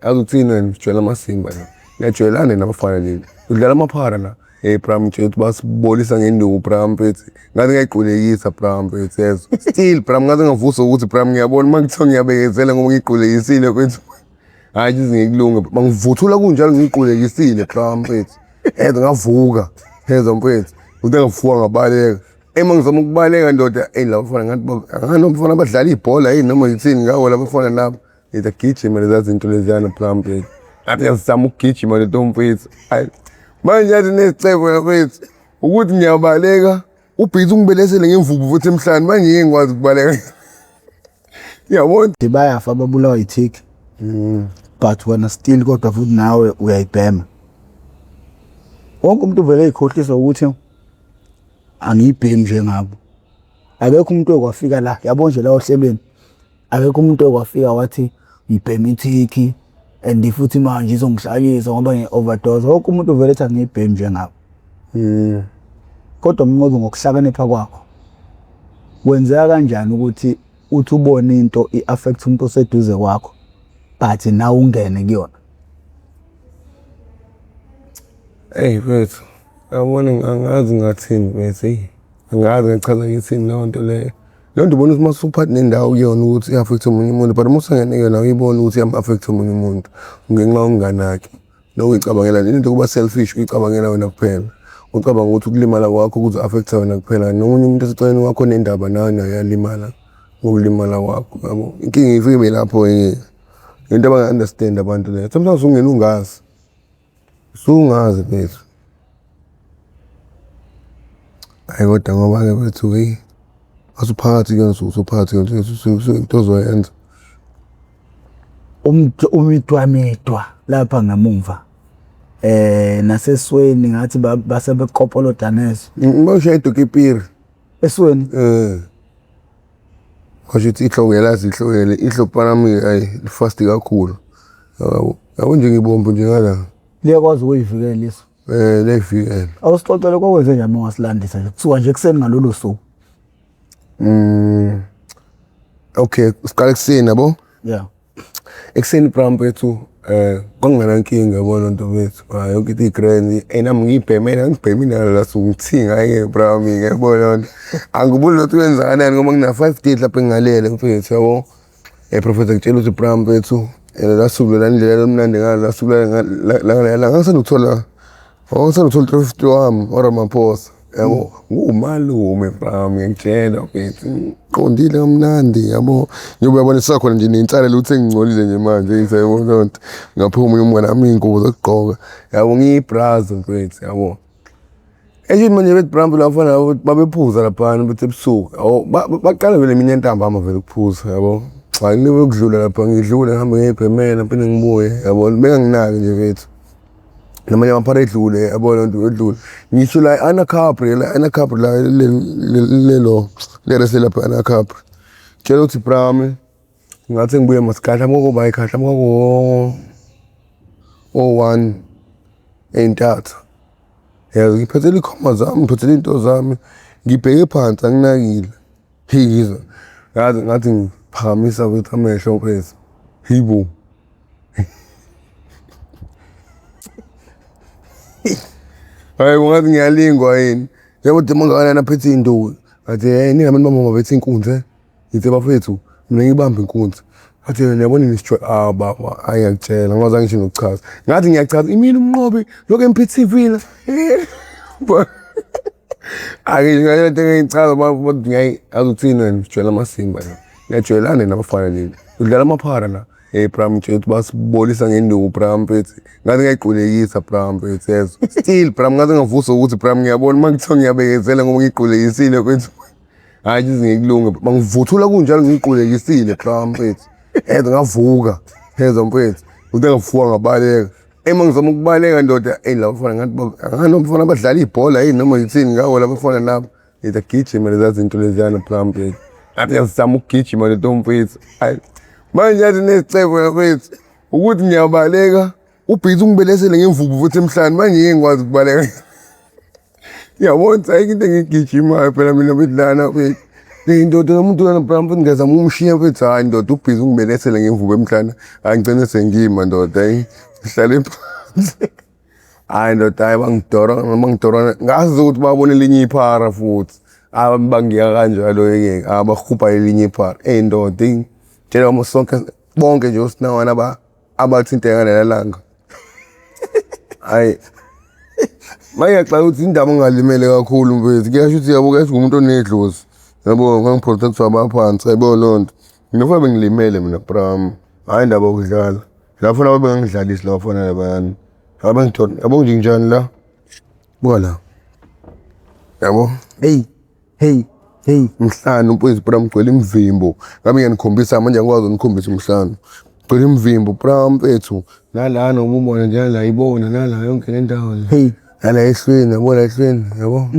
Azi uthini wena ujwayela amasimba la. Niyajwayelana nabafana nini. Udlala amaphara la. Hey bra mtshela ukuthi basibolisa ngenduku bra mfethu. Ngaze ngayiqulekisa bra mfethu yezwa. Still bra ngaze ngavusa ukuthi bra ngiyabona uma kuthiwa ngiyabekezela ngoba ngiyiqulekisile mfethu. Hayi nje ngikulunge. Bangivuthula kunjalo ngiyiqulekisile bra mfethu. Yezwa ngavuka. Yezwa mfethu. Uthe ngavuka ngabaleka. Ema ngizama ukubaleka ndoda, eyi laba bafana ngathi angani abafana abadlala ibhola yini noma yithini ngawo laba bafana laba. Ngithi agijima leza zinto leziyana phela mfethu. Ngathi ngiyazama ukugijima lento mfethu. Hayi. Manje yathi nesicebo mfethu ukuthi ngiyabaleka ubhizi ungibelesele ngemvubu futhi emhlane manje ngeke ngikwazi ukubaleka. Yabona? Bayafa ababulawa yi-tick. But wena still kodwa futhi nawe uyayibhema. Wonke umuntu uvele eyikhohlisa ukuthi angiyibhemi njengabo. Akekho umuntu okwafika la, yabo nje la ohlelweni. Akekho umuntu okwafika wathi ngibhema ithiki and futhi manje izongihlanyisa ngoba ngi-overdose. Wonke umuntu uvele ethi angiyibhemi njengabo. Kodwa Mnqobi ngokuhlakanipha kwakho kwenzeka kanjani ukuthi uthi ubone into i-affect umuntu oseduze kwakho but nawe ungene kuyona? Eyi mfethu, yabona angazi ngathini mfethu eyi angazi ngichaza ngithini leyo nto leyo. Leyo nto ubona ukuthi uma usuphathi nendawo kuyona ukuthi i-affect omunye umuntu but uma usangene kuyona awuyiboni ukuthi iyam-affect omunye umuntu ngenxa yokunganaki. Nokuyicabangela nje into yokuba selfish uyicabangela wena kuphela. Ucabanga ukuthi ukulimala kwakho kuzo-affect-a wena kuphela nomunye umuntu oseceleni kwakho onendaba nawe naye uyalimala ngokulimala kwakho yabo. Inkinga ifike ibe lapho-ke into abanga-understand abantu leyo. Sometimes ungena ungazi. Usungazi mfethu. Hhayi kodwa ngoba-ke mfethu hheyi masuphakathi kuyona usuke usuphakathi kuyona into ozoyenza. Umidwamidwa lapha ngemumva nasesweni ngathi base bekopoloda neso. Bawushaya idokipiri. Esweni? Eh. Kwasho ukuthi ihlo uyalazi ihlo ihlo panami ayi lifast kakhulu. Yabo yabo nje ngibomvu nje ngala. Liyakwazi ukuyivikela iso. Eh liyayivikela. Awusixoxele kwakwenze njani uma wasilandisa nje kusuka nje ekuseni ngalolu suku. Okay, siqala ekuseni yabo. Yeah. Ekuseni bra mfethu kwakungenankinga yabo loo nto mfethu. Hhayi yonke into i-grand, eyi nami ngiyibhemela ngibhema inala la suke ngithinga hhayi-ke bra wami yabo leyo nto. Angiboni nokuthi kwenzakalani ngoba ngina-5 days lapho engingalele mfethu yabo. Professor ngitshela ukuthi bra mfethu lela suku lela indlela elimnandi ngalo la suku la ngangisanda ukuthola ngangisanda ukuthola u-350 wami oRamaphosa yabo. Ngumalume bra ngiyakutshela mfethu ngiqondile kamnandi yabo. Njengoba uyabona sisakhona nje nensalela ukuthi sengingcolile nje manje yabo leyo nto. Ngapha omunye umngani wami iy'ngubo zokugqoka yabo ngiyibrazo mfethu yabo. Eshuthi manje bethi bra mfethu labafana laba babephuza laphana bethi ebusuku yabo baqala vele emini yantambama vele ukuphuza yabo. Cha ngibe ukudlula lapha ngidlule ngihambe ngiyibhemela ngiphinde ngibuye yabo benganginaki nje mfethu. Namanye amaphara edlule yabo leyo nto edlule. Ngisho la e-Anacapri la e-Anacapri la lelo leresi lapha e-Anacapri. Tshela ukuthi bra wami ngathi ngibuye masikhahla mkokoba ikhahla mkoko o-one ey'ntathu. Yazi ngiphathele iy'khwama zami, ngiphathele iy'nto zami, ngibheke phansi anginakile. Hheyi ngizwa ngathi ngathi ngiphakamisa ukuthi amehlo mfethu, hheyi bo. Hhayi bo ngathi ngiyalingwa yini. Yabo ukuthi mangakanani aphethe iy'nduku. Ngathi hheyi nina bantu bamama baphethe inkunzi eh. Ngithe bafethu mina ngibambe inkunzi. Ngathi yena niyabona nisijwa ah baba hayi ngiyakutshela ngazange ngisho nokuchaza. Ngathi ngiyachaza imini umnqobi lokho emphethe ivila. Ake nje into engichaza baba ngiyayi azi uthini wena ujwayela amasimba la. Niyajwayelana nabafana nini. Udlala amaphara la. Hey bra mtshela ukuthi basibolisa ngenduku bra mfethu. Ngaze ngayiqulekisa bra mfethu yezwa. Still bra ngaze ngavusa ukuthi bra ngiyabona uma kuthiwa ngiyabekezela ngoba ngiyiqulekisile mfethu. Hayi nje ngikulunge bangivuthula kunjalo ngiyiqulekisile bra mfethu. Yezwa ngavuka. Yezwa mfethu. Uthe ngavuka ngabaleka. Ema ngizama ukubaleka ndoda, eyi laba bafana ngathi angani abafana abadlala ibhola yini noma yithini ngawo laba bafana laba. Ngithi agijima leza zinto leziyana bra mfethu. Ngathi ngiyazama ukugijima lento mfethu. Hayi manje yathi nesicebo mfethu ukuthi ngiyabaleka ubhizi ungibelesele ngemvubu futhi emhlane manje ngeke ngikwazi ukubaleka. Yabona ayikho into engiyigijimayo phela mina mfethu lana mfethu. Le ndoda lo muntu lona bra mfethu ngiyazama ukumshiya mfethu, hhayi ndoda ubhizi ungibelethele ngemvubu emhlane. Hhayi ngigcine sengima ndoda, hhayi ngihlale phansi. Hhayi ndoda, hhayi bangidora, bangidora. Ngazi ukuthi babona elinye iphara futhi. Hhayi bangiyeka kanjalo-ke, hhayi bahubha elinye iphara. Eyi ndoda, eyi tshela sonke bonke nje osinawana abathinteka ngalela langa. Hhayi mayiyaxaka ukuthi indaba ngingalimele kakhulu mfethu, kuyasho ukuthi yabo kuyasho ngumuntu onedlozi. Yabo ngangi-protect-wa abaphansi, yayibona leyo nto. Mina kufanele bengilimele mina bra, hhayi indaba yokudlala. Laba bafana babengangidlalisi laba bafana labayana. Babengithola, yabo nje nginjani la? Buka la. Yabo? Hey, hey, hey. Umhlane umfowethu bra mgcwele imivimbo. Ngabe ngiyanikhombisa manje angikwazi ukunikhombisa umhlane. Gcwele imivimbo bra mfethu. Nalana uma ubona nje nala ibona nala yonke le ndawo le. Hey. Nala ehlweni yabo la ehlweni yabo.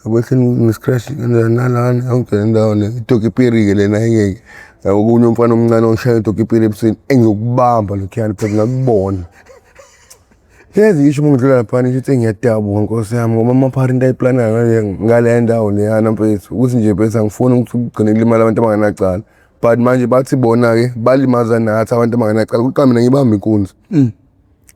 Yabo ehlweni ngi-scratch kanjani nalana yonke le ndawo le. Itokipiri-ke lena engeke. Yabo kunye umfana omncane oshaya itokipiri ebusweni engizokubamba lokhuyana phela ngakubona. Hlezi ngisho uma ngidlula laphana ngisho ukuthi ngiyadabuka nkosi yami ngoba amaphara into ayiplanayo ngale ngale ndawo leyana mfethu ukuthi nje mfethu angifuni ukuthi kugcine kulimala abantu abangenacala but manje bathi bona-ke balimaza nathi abantu abangenacala kuqala mina ngibamba inkunzi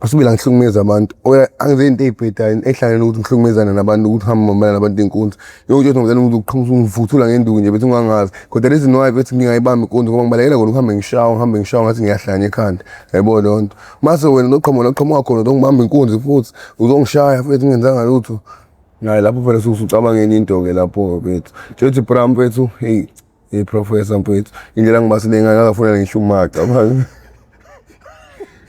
asibili angihlukumezi abantu angize into ey'bhedayo ehlangene ukuthi ngihlukumezane nabantu ukuthi uhambe ngibambana nabantu inkunzi yonke into ngizela ukuthi uqhamuka ungivuthula ngenduku nje bethi ungangazi kodwa reason why bethi ngingayibamba inkunzi ngoba ngibalekela kona ukuhambe ngishawa ngihambe ngishawa ngathi ngiyahlanya ekhanda yayibona leyo nto. Mase wena uzoqhamuka la uqhamuka khona uzongibamba inkunzi futhi uzongishaya futhi ngingenzanga lutho. Hayi lapho phela suke usucabanga enye into-ke lapho-ke mfethu. Tshela ukuthi bra mfethu, heyi, hey professor mfethu, indlela engibasile ngayo ngangafuna ngisho umaca manje.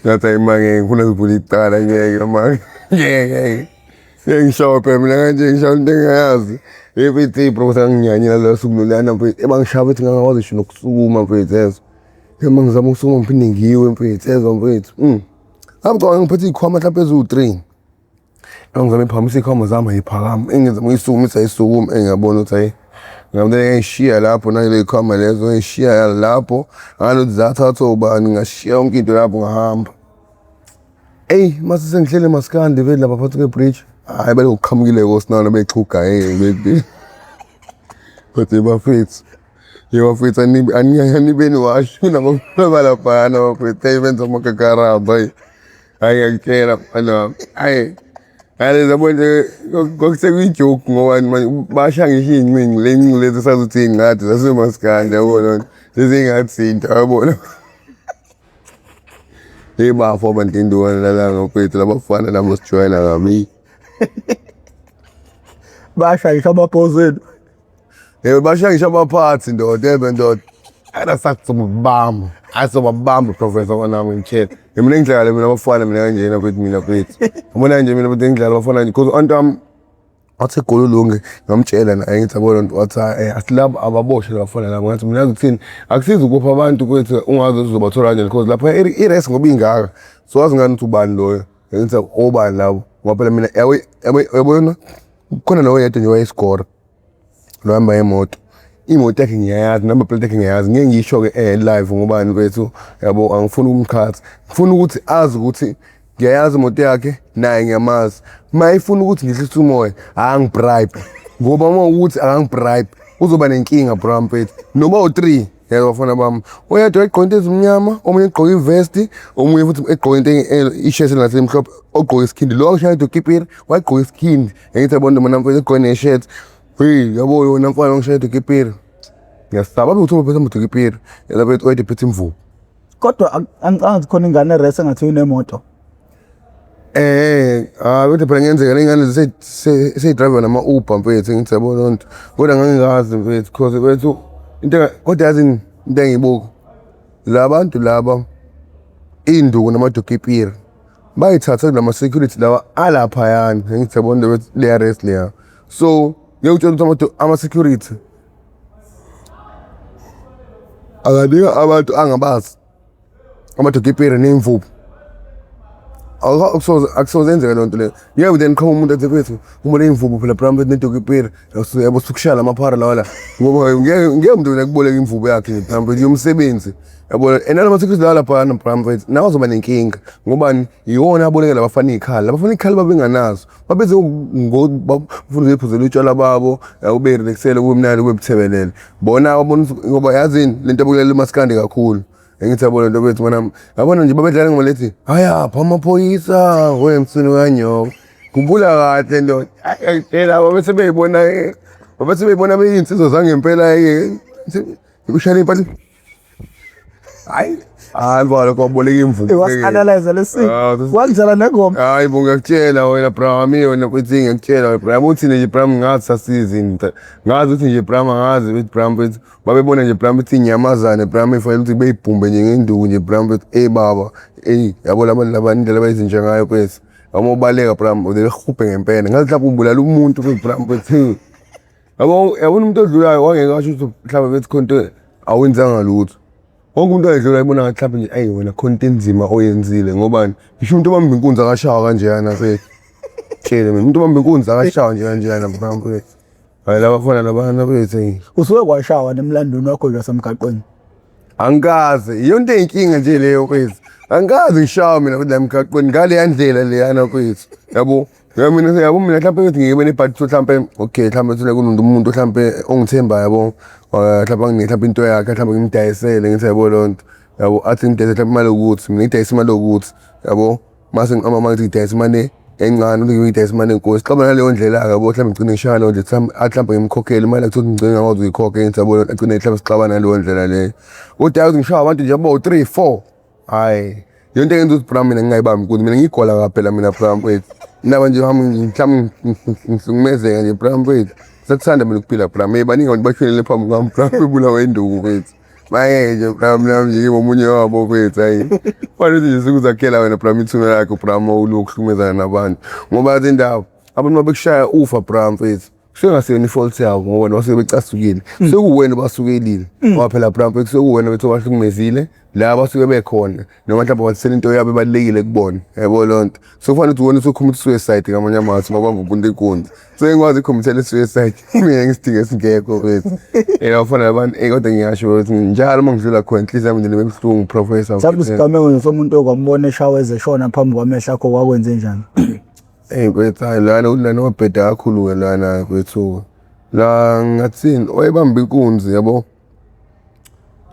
Ngathi hayi ma ngeke ngifuna sivule icala ngeke ma ngeke ngeke. Sengishaya phela mina kanje ngishaya into engingayazi. Hey mfethu, hey professor nginyanyela la suku loluyana mfethu. Ebangishaya mfethu ngangakwazi ngisho nokusukuma mfethu yezwa. Uma ngizama ukusukuma ngiphinde ngiwe mfethu, yezwa mfethu. Ngangicabanga ngiphethe iy'khwama mhlawumpe eziwu-three. Ngangizama ngiphakamisa iy'khwama zami ay'phakami, engizama ukuyisukumisa ayisukumi, engiyabona ukuthi hhayi ngamane ngayishiya lapho nale y'khwama lezo ngayishiya lapho, ngazi ukuthi zathathwa ubani ngashiya yonke into lapho ngahamba. Eyi mase sengihleli emaskandi vele lapha phansi kwe-bridge, hhayi belokhu kuqhamukile-ke oSinalo bexhuga bathi bafethu. Yebo bafethu anibeni washo kunabalaphana bafethu eyi benza amakakaramba hayi. Hayi ngiyakutshela mfana wami. Hayi hayi yabo nje kwakusekuyi-joke ngoba manje basha ngisho iy'ncinci le ncinci lezi esazi ukuthi iy'nqadi zasemaskandi yabo lona sezingathi into yabona. Hey bafo abantu induna lalanga mfethu labafana nabo sijwayela kabi. Basha ngisho amabhozi enu. Yebo basha ngisho abaphathi ndoda ebe ndoda. Ana sakuzobamba. Asobabamba professor wanami ngitshela. Mina ngidlala mina abafana mina kanjena mfethu mina mfethu. Ubona nje mina mfethu ngidlala abafana nje because anti wami wathi egoli ulunge ngamtshela naye ngithi yabo lonto wathi asilabo ababoshwe labafana labo ngathi mina ukuthini akusizi ukupha abantu kwethu ungazi uzobathola kanjani because lapha i-race ngoba ingaka so wazi ngani ukuthi ubani loyo ngithi obani labo ngoba phela mina yabo yabona kukhona lowo yedwa nje wayesigora lo hamba ngemoto imoto yakhe ngiyayazi number plate yakhe ngiyayazi ngeke ngisho-ke live ngobani mfethu yabo angifuni ukumqhatha ngifuna ukuthi azi ukuthi ngiyayazi imoto yakhe naye ngiyamazi uma efuna ukuthi ngihlise umoya angibribe ngoba uma ukuthi akangibribe uzoba nenkinga bra mfethu noma u-three yebo bafana bami oyedwa egqoke into ezimnyama omunye egqoke ivesti omunye futhi egqoke into ishethi engathi emhlophe ogqoke isikhindi lo angishaya idokipiri wagqoka isikhindi ngithi yabona mina mfethu egqoke neshethi hey yabo yona mfana ongishaya idokipiri ngiyasaba ukuthi ubephethe amadokipiri yena bethu oyedwa ephethe imvubu Kodwa angicabangi ukuthi khona ingane erese engathi unemoto. Hayi kodwa phela kungenzeka ley'ngane seyidrayiva nama-Uber mfethu ngithi yabo leyo nto. Kodwa ngangingazi mfethu cause mfethu into kodwa yazi into engiyibuka la bantu laba iy'nduku namadokipiri bayithatha kulama security lawa alaphayana ngithi yabo leya race leya. So ngeke utshele ukuthi ama-security akanika abantu angabazi amadokipiri ney'mvubu akusoze yenzeka leyo nto leyo. Ngeke then qhamuka umuntu athi mfethu uma ley'mvubu phela bra mfethu nedokipiri yabo sukushaya lamaphara lawa la ngoba ngeke ngeke umuntu wena kuboleka imvubu yakhe nje mfethu yomsebenzi. Yabona, and nalama-security lawa laphana bra mfethu, nawe azoba nenkinga ngobani? Iwona aboleka labafana iy'khala, labafana iy'khala babenganazo, babeze bafuna ukuyiphuzela utshwala babo, beyirelaxele kube mnandi kube buthebelele. Bona babona ukuthi ngoba yazini lento abukelela umaskandi kakhulu. Engithi yabo lento bethu mwana, yabona nje babedlala ingoma lethi hayapha amaphoyisa wemsini kanyoko. Khumbula kahle ndoda. Hayi ngiyakutshela babe sebeyibona babe sebeyibona beyinsizwa zangempela ke. Ushayela impahla. Hayi, hayi bala kwaboleka imvubu. Wasi-analyze lesi. Wakudlala nengoma. Hayi bo ngiyakutshela wena bra mi wena futhi ngiyakutshela wena bra uthi nje bra ngathi sasizinto. Ngazi ukuthi nje bra ngazi ukuthi bra mfethu babebona nje bra mfethu inyamazane bra mfethu ukuthi beyibhumbe nje ngenduku nje bra mfethu eh baba ey yabo labantu laba indlela abayizinja ngayo mfethu. Uma ubaleka bra ubehubhe ngempela. Ngathi mhlawumbe ubulala umuntu mfethu bra mfethu. Yabo yabona umuntu odlulayo wangeke asho ukuthi mhlawumbe bethi khona into awenzanga lutho. Wonke umuntu ayedlula ayibona ngathi mhlawumbe nje ayi wena khona into enzima oyenzile ngobani? Ngisho umuntu obamba inkunzi akashawa kanjeyana mfethu. Tshele mina umuntu obamba inkunzi akashawa nje kanjeyana mfethu. Hayi laba fana labana mfethu eyi. Usuke kwashawa nemlandweni wakho nje wasemgaqweni. Angikaze, iyona into eyinkinga nje leyo mfethu. Angikaze ngishawe mina la emgaqweni ngaleya ndlela leyana mfethu. Yabo? Ya mina yabo mina mhlawumbe ngithi ngibe nebhadi mhlawumbe okay mhlawumbe thole kunomuntu umuntu mhlawumbe ongithembayo yabo mhlawumbe anginike mhlawumbe into yakhe mhlawumbe ngimdayisele ngithi yabo leyo nto yabo athi ngidayise mhlawumbe imali yokuthi mina ngidayise imali yokuthi yabo mase ngiqamba manje ngidayise imali encane ukuthi ngidayise imali enkulu sixabana naleyo ndlela-ke yabo mhlawumbe ngigcine ngishaya leyo ndlela athi mhlawumbe ngimkhokhele imali akuthiwa ngigcine ngakwazi ukuyikhokha ngithi yabo agcine mhlawumbe sixabana ngaleyo ndlela leyo kodwa ukuthi ngishaya abantu nje abawu-three four Hayi, yonke into engenza ukuthi bra mina ngingayibambi inkunzi mina ngiyigola kaphela mina bra mfethu. Indaba nje hami mhlawumbe ngihlukumezeka nje bra mfethu. Sakuthanda mina ukuphila bra. Mina baningi abantu bashonele phambi kwami bra bebulawa induku mfethu. Mayeke nje bra mina nje ngibomunye wabo mfethu hayi. Fanele nje sikuzakhela wena bra ithuna lakho bra uma ulokhu uhlukumezana nabantu. Ngoba yazi indaba abantu mabekushaya ufa bra mfethu. Kusuke ngasiyona i-fault yabo ngoba bona basuke becasukile. Sekuwena obasukelile. Ngoba phela bra mfethu sekuwena bethi obahlukumezile la basuke bekhona noma mhlawumbe bathisela into yabo ebalulekile kubona. Yabo leyo nto. So kufanele ukuthi wena usukhomit suicide ngamanye amazwi mabamba umuntu inkunzi. Sengikwazi ukukhomithela i-suicide mina ngisidingo esingekho mfethu. Bafana labantu kodwa ngiyasho ukuthi njalo uma ngidlula khona inhliziyo yami nje ibe buhlungu professor. Mhlawumbe isigameko nje somuntu okwambona eshawa ezeshona phambi kwamehlo akho kwakwenze njani? Eyi mfethu hhayi lana lana wabheda kakhulu-ke lana mfethu. La ngingathini wayebamba inkunzi yabo.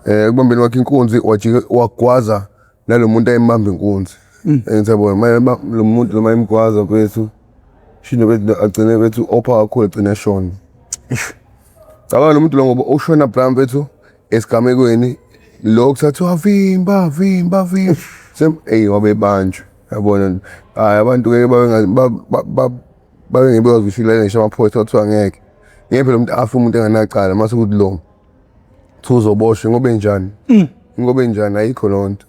Ekubambeni kwakhe inkunzi wajike wagwaza nalo muntu ayembamba inkunzi. Engithi yabo lo muntu noma emgwaza mfethu shino bethi agcine bethi opha kakhulu agcine eshona. Cabanga lo muntu lo ngoba ushona bra mfethu esigamekweni lo kuthathiwa vimba vimba vimba. Sem eyi wabe banjwa. Yabona hhayi abantu ke babe ngeke bekwazi ukufikelela ngisho amaphoyisa kwathiwa ngeke. Ngeke phela umuntu afe umuntu enganacala mase kuthi lo kuthiwa uzoboshwa ngoba enjani. Ngoba enjani ayikho leyo nto.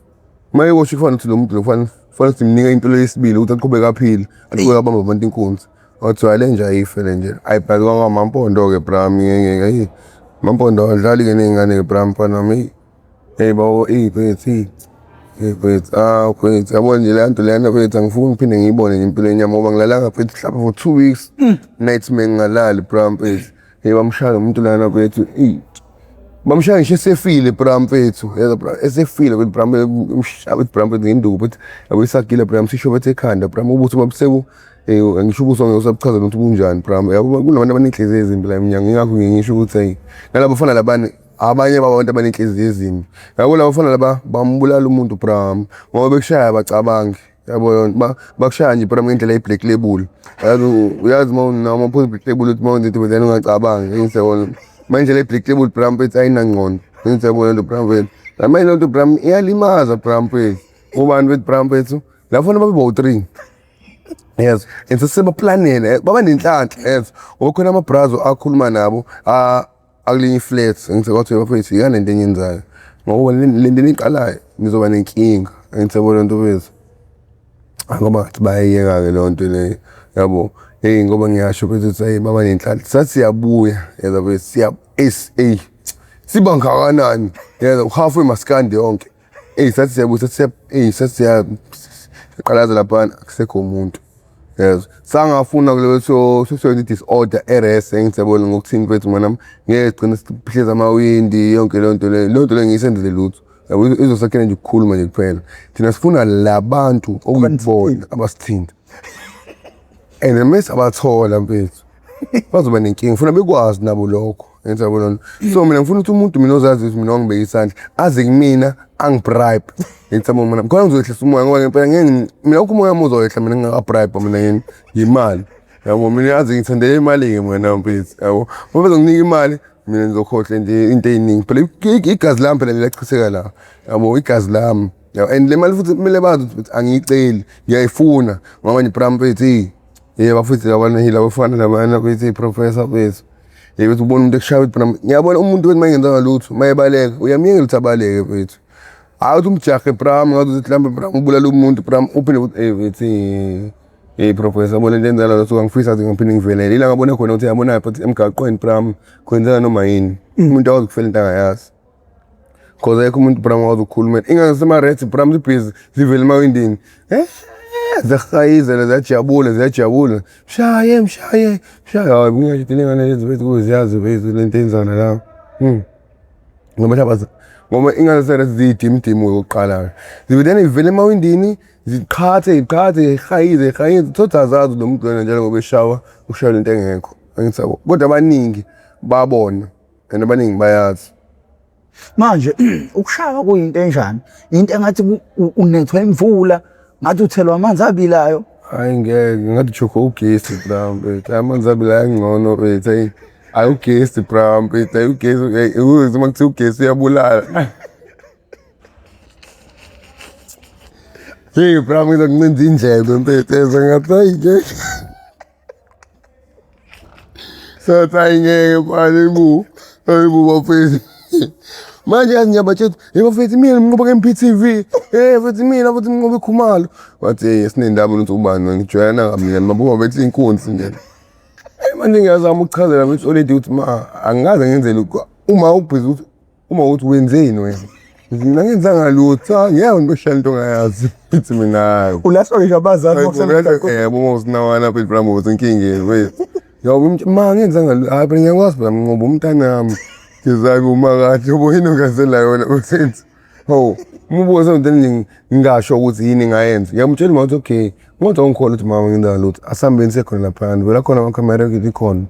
Uma eboshwe kufanele ukuthi lo muntu lo kufanele kufanele simnike impilo yesibili ukuthi aqhubeke aphile, aqhubeke abambe abantu inkunzi. Kwathiwa hhayi le nja ayife le nje. Hhayi phela kwakungamaMpondo-ke bra ngeke eyi amaMpondo awadlali-ke ney'ngane-ke bra mfana wami eyi. Eyi babo eyi mfethu eyi eyi mfethu ah mfethu yabo nje leya nto leyana mfethu angifuni ngiphinde ngiyibone nje impilo yenyama ngoba ngilalanga mfethu mhlawumbe for 2 weeks nightmare ngingalali bra mfethu. Hey bamshaya lo muntu lana mfethu eyi bamshaya ngisho esefile bra mfethu yeza bra esefile mfethu bra mshaya mfethu bra mfethu ngenduku mfethu yabo isagila bra msisho mfethu ekhanda bra ubuso babuseku ngisho ubuso ngeke usabuchaza ukuthi bunjani bra yabo kunabantu abanenhliziyo ezimbi la emnyango ingakho ngisho ukuthi hey nalabo fana labani abanye babantu abanenhliziyo ezimbi yabo laba fana laba bambulala umuntu bra ngoba bekushaya abacabangi yabo yona bakushaya nje bra ngendlela ye-black label yazi uyazi uma unama phuza black label uthi uma wenza into then ungacabangi ngisebona manje le black label bra mfethu ayinangqondo ngisebona nto bra mfethu manje lento bra iyalimaza bra mfethu ubani mfethu bra mfethu la fana babe bawu-three. Yes, and sesebaplanele baba nenhlanhla yes ngoba khona amabrazo akhuluma nabo akulinye i-flat ngithi kwathi bafethu iyona lento engiyenzayo ngoba le nto eniyiqalayo nizoba nenkinga angithi yabo lento mfethu ngoba ngathi bayayiyeka-ke leyo nto leyo yabo. Eyi ngoba ngiyasho mfethu ukuthi hhayi baba nenhlanhla sathi siyabuya yeza mfethu siya eyi siba ngakanani yeza half wemaskandi yonke. Eyi sathi siyabuya sathi siya eyi sathi siyaqalaza laphana akusekho umuntu yezwa. Sangafuna kuleyo soyenza i-disorder erese engithi yabona ngokuthini mfethu mnganami ngeke sigcine siphihliza amawindi yonke leyo nto leyo. Leyo nto leyo ngiyisenzele lutho. Yabo izosakhela nje ukukhuluma nje kuphela. Thina sifuna labantu okuyibona abasithinta. And mase abathola mfethu bazoba nenkinga ngifuna bekwazi nabo lokho ngithi yabo lona so mina ngifuna ukuthi umuntu mina ozazi ukuthi mina wangibeka isandla aze kumina angibribe ngithi yabo mina khona ngizoyehlisa umoya ngoba ngempela ngeke mina ukho umoya wami uzoyehla mina ngingakabribe mina yini yimali yabo mina yazi ngithandele imali-ke mina mfethu yabo uma bezonginika imali mina ngizokhohlwa nje into ey'ningi phela igazi lami phela liyachitheka la yabo igazi lami yabo and le mali futhi kumele bazi ukuthi angiyiceli ngiyayifuna ngoba nje bra mfethu yebo futhi labana labafana labana mfethu professor mfethu yebo uthi ubona umuntu ekushaya ukuthi bra ngiyabona umuntu ukuthi mayengenzanga lutho mayebaleka uyamyekela ukuthi abaleke mfethu hayi ukuthi umjahe bra ngathi ukuthi mhlawumbe bra ubulala umuntu bra uphinde ukuthi eh mfethu Hey professor yabona into enzela lotho ngifisa ukuthi ngiphinde ngivelele ila ngabona khona ukuthi yabona but emgaqweni bram kwenzeka noma yini umuntu akwazi ukufela into angayazi cause ayikho umuntu bram akwazi ukukhuluma ingane sema-reds bram zibhizi zivele emawindini eh ziyahayizela ziyajabula ziyajabula mshaye mshaye mshaye hayi kungasho thina ingane lezi bethu kube ziyazi bethu le nto enzana la ngoba mhlawumbe ngoba ingane zase-reds ziyidimdimu yokuqala zivele ivele emawindini ziqhathe ziqhathe zihayize zihayize thothi azazi lo muntu lona njalo ngoba eshawa ushayela into engekho angithi yabo kodwa abaningi babona and abaningi bayazi manje ukushawa kuyinto enjani into engathi unethwa imvula ngathi uthelwa amanzi abilayo hayi ngeke ngathi chokho ugesi bra mfethu amanzi abilayo angcono mfethu hayi hayi ugesi bra mfethu hayi ugesi uma kuthiwa ugesi uyabulala Hey bra ngizokuncinza indlebe mfethu ezwe ngathi hayi ngeke. Sathi hayi ngeke mfana ibu. Hayibo bafethu. Manje yazi ngiyabatshela hey bafethu mina nginqoba ke-M_P_T_V. Hey futhi mina futhi nginqoba iKhumalo. Wathi hey sinendaba ukuthi ubani ngijwayelana kabi mina mabuka bethi inkunzi nje. Hey manje ngiyazama ukuchazela mfethu already ukuthi ma angikaze ngenze lokhu. Uma ubhizi ukuthi uma uthi wenzeni wena mina ngenzanga lutho ngeke ngikushaya into ongayazi ithi mina hayi ulahlwa ngisho abazali yebo uma usinawana phela bra mos inkingeni wethu yabo ma ngenzanga hayi phela ngiyakwazi phela nqoba umntanami ngizabe uma kahle yabo yini ongazela yona usenzi hawu umubuzo into ngingasho ukuthi yini ngayenza ngiyamtshela uma ukuthi okay kodwa ungikholwa ukuthi mama ngenza lutho asihambeni siye khona laphana vela khona amakhamera ngithi khona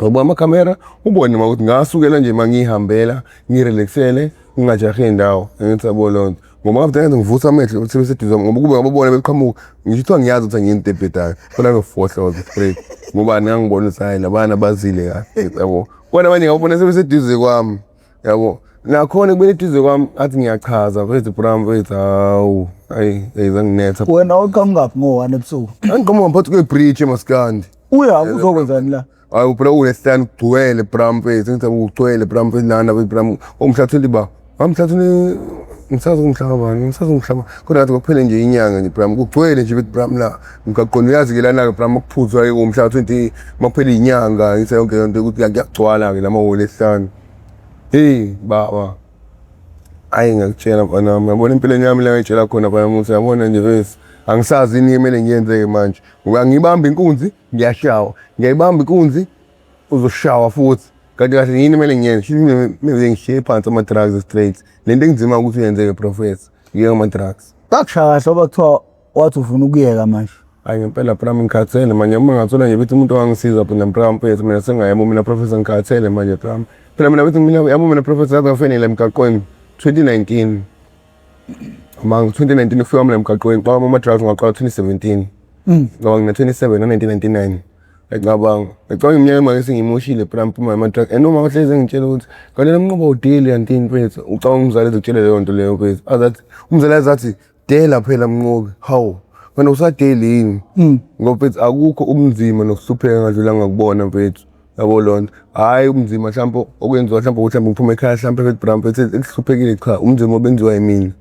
ngoba amakhamera ubone uma ukuthi ngasukela nje uma ngiyihambela ngirelaxele ngingajahe indawo ngithi yabo leyo nto ngoba ngavele ngathi ngivusa amehlo ukuthi sebeseduze ngoba kube ngababona beqhamuka ngisho kuthiwa ngiyazi ukuthi angiyinto ebhedayo khona ngifohloza straight ngoba ngangibona ukuthi hayi labana bazile kahle yabo kodwa manje ngababona sebeseduze kwami yabo nakhona kubeni eduze kwami athi ngiyachaza mfethu bra mfethu hawu ayi zanginetha wena uqhamukaphi ngo-one ebusuku angiqhamuka ngaphathi kwe-bridge emaskandi uya uzokwenzani la hayi phela ulesihlanu kugcwele bra mfethu ngithi kugcwele bra mfethu lana bra umhla 20 ba ngamhla 20 ngisazi umhla kabani ngisazi umhla kodwa ngathi kwakuphele nje inyanga nje bra kugcwele nje bethi bra la mgaqweni uyazi-ke lana-ke bra makuphuzwa-ke umhla 20 makuphele inyanga ngithi yonke lento ukuthi kuyagcwala-ke la maholi esihlanu hey baba ayi ngiyakutshela mfana wami yabona empilweni yami la ngayitshela khona mfana wami ukuthi yabona nje wesi angisazi yini kumele ngiyenzeke manje ngoba ngiyibamba inkunzi ngiyashawa ngiyayibamba inkunzi uzoshawa futhi kanti kahle yini kumele ngiyenze kumele ngishiye phansi ama-drugs straight le nto engizima ukuthi uyenzeke professor ngiyeke ama-drugs bakushaya kahle ngoba kuthiwa wathi ufuna ukuyeka manje Hayi ngempela bra ngikhathele manje uma ngathola nje bethi umuntu ongangisiza phela bra mfethu mina sengayabo mina professor ngikhathele manje bra phela mina bethi mina yabo mina professor yazi ngafenela emgaqweni 2019 ma 2019 ufika mina emgaqweni xa ama-drugs ngaqala 2017 ngoba ngina 27 ngo-1999 ngicabanga ngicabanga iminyaka emake sengiyimoshile bra mphuma ama-drugs and uma uhlezi engitshela ukuthi kanti lo mnqoba udile yantini mfethu ucabanga umzali ezokutshela leyo nto leyo mfethu azathi umzali azathi dela phela mnqobi hawu wena usadeli yini ngoba mfethu akukho ubunzima nokuhlupheka ngadlula ngakubona mfethu yabo loo nto hhayi ubunzima mhlawumpe okwenziwa mhlawumpe ukuthi mhlawumpe ngiphume ekhaya mhlawumpe mfethu bra mfethu ekuhluphekile cha umzima obenziwa yimina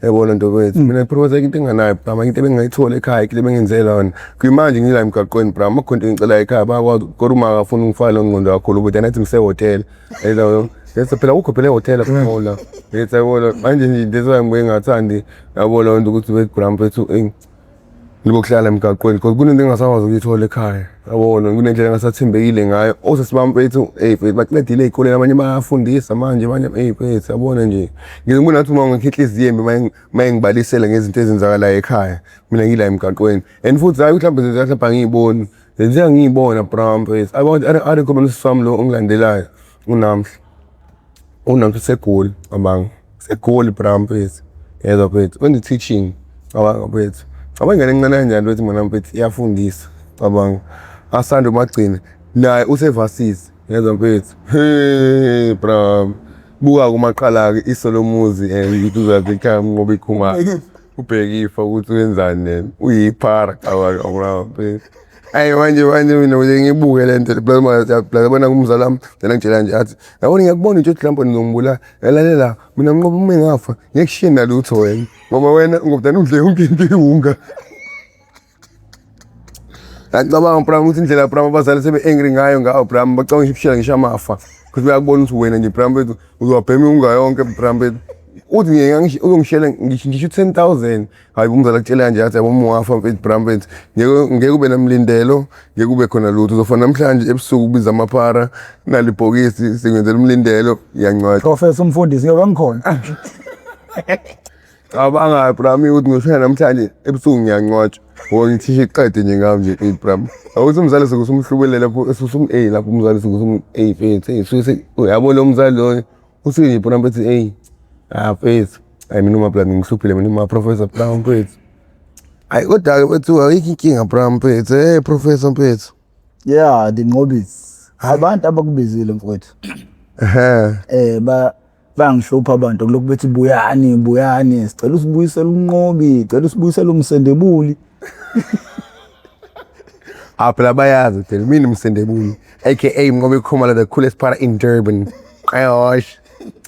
yabo nto mfethu mina professor into enganayo bra into ebengingayithola ekhaya into ebengenzela yona kuyimanje ngila emgaqweni bra uma khona into engicela ekhaya bayakwazi kodwa uma akafuni ungifake leyo ngqondo kakhulu ukuthi anathi ngisehhotela yabo Yes phela kukho phela ehhotela kuphela yes yabona manje nje that's why ngibuye ngingathandi yabo leyo nto ukuthi bethi bra mfethu eyi Ngibokuhlala emgaqweni because kunento engingasakwazi ukuyithola ekhaya. Yabona kunendlela engasathembekile ngayo. Osisi bami mfethu, eyi mfethu baqedile ey'koleni abanye bayafundisa manje abanye eyi mfethu yabona nje. Ngize ngibone ngathi uma ngikho inhliziyo embi uma engibalisela ngezinto ezenzakalayo ekhaya. Mina ngila emgaqweni. And futhi hhayi mhlawumbe zenzeka mhlawumbe angiyiboni. Zenzeka ngiyibona bra mfethu. Arikho mina usisi wami lo ongilandelayo uNamhla. UNamhla useGoli cabanga. UseGoli bra mfethu. Yezwa mfethu wenza i-teaching cabanga mfethu. Cabanga ingane encane kanjani mfethu mina mfethu iyafundisa cabanga. Asanda uMagcina naye usevasithi yezwa mfethu. He bra. Buka kumaqala-ke iso lomuzi and uzathi ekhaya uMnqobi Khumalo. Ubheke ifa ukuthi wenzani yena. Uyiphara cabanga bra mfethu. Ayi manje manje mina nje ngibuke le nto la yabona umzali wami yena ngitshela nje athi yabona ngiyakubona nje ukuthi mhlawumbe ngizongibulala yalalela mina nqoba uma ngingafa ngeke kushiye nalutho wena ngoba wena ngobudala udle yonke into iwunga. Ngiyacabanga bra ukuthi indlela bra abazali sebe-angry ngayo ngawo bra bacabanga ngisho ukushela ngisho amafa because bayakubona ukuthi wena nje bra mfethu uzowabhema iwunga yonke bra mfethu. Uthi ngeke uzongishela ngisho u-10,000 hayi umzali akutshela kanje athi yabo uma wafa mfethu bra mfethu ngeke ngeke ube namlindelo ngeke ube khona lutho uzofa namhlanje ebusuku ubiza amaphara nalibhokisi singenzela umlindelo ngiyancwada. Professor umfundisi ngiyobe ngikhona. Cabanga bra mi ukuthi ngiyoshona namhlanje ebusuku ngiyancwatshwa. Ngoba ngithisha iqede nje ngami nje eyi bra. Awuthi umzali suke usumhlubele lapho usum eyi lapho umzali suke usum eyi mfethu eyi suke uyabo lo mzali loyo usuke nje bra mfethu eyi ah mfethu. Hayi mina uma bra ngihluphile mina uma professor bra mfethu. Hayi kodwa-ke mfethu ayikho inkinga bra mfethu hey professor mfethu. Yeah, ndinqobisi. Abantu abakubizile mfowethu. Ehhe. Eh ba Bayangihlupha abantu kulokhu bethi buyani buyani sicela usibuyisele uMnqobi, cela usibuyisele uMsendebuli. Ah phela bayazi phela mina uMsendebuli aka Mnqobi Khumalo the coolest para in Durban. Ayosh.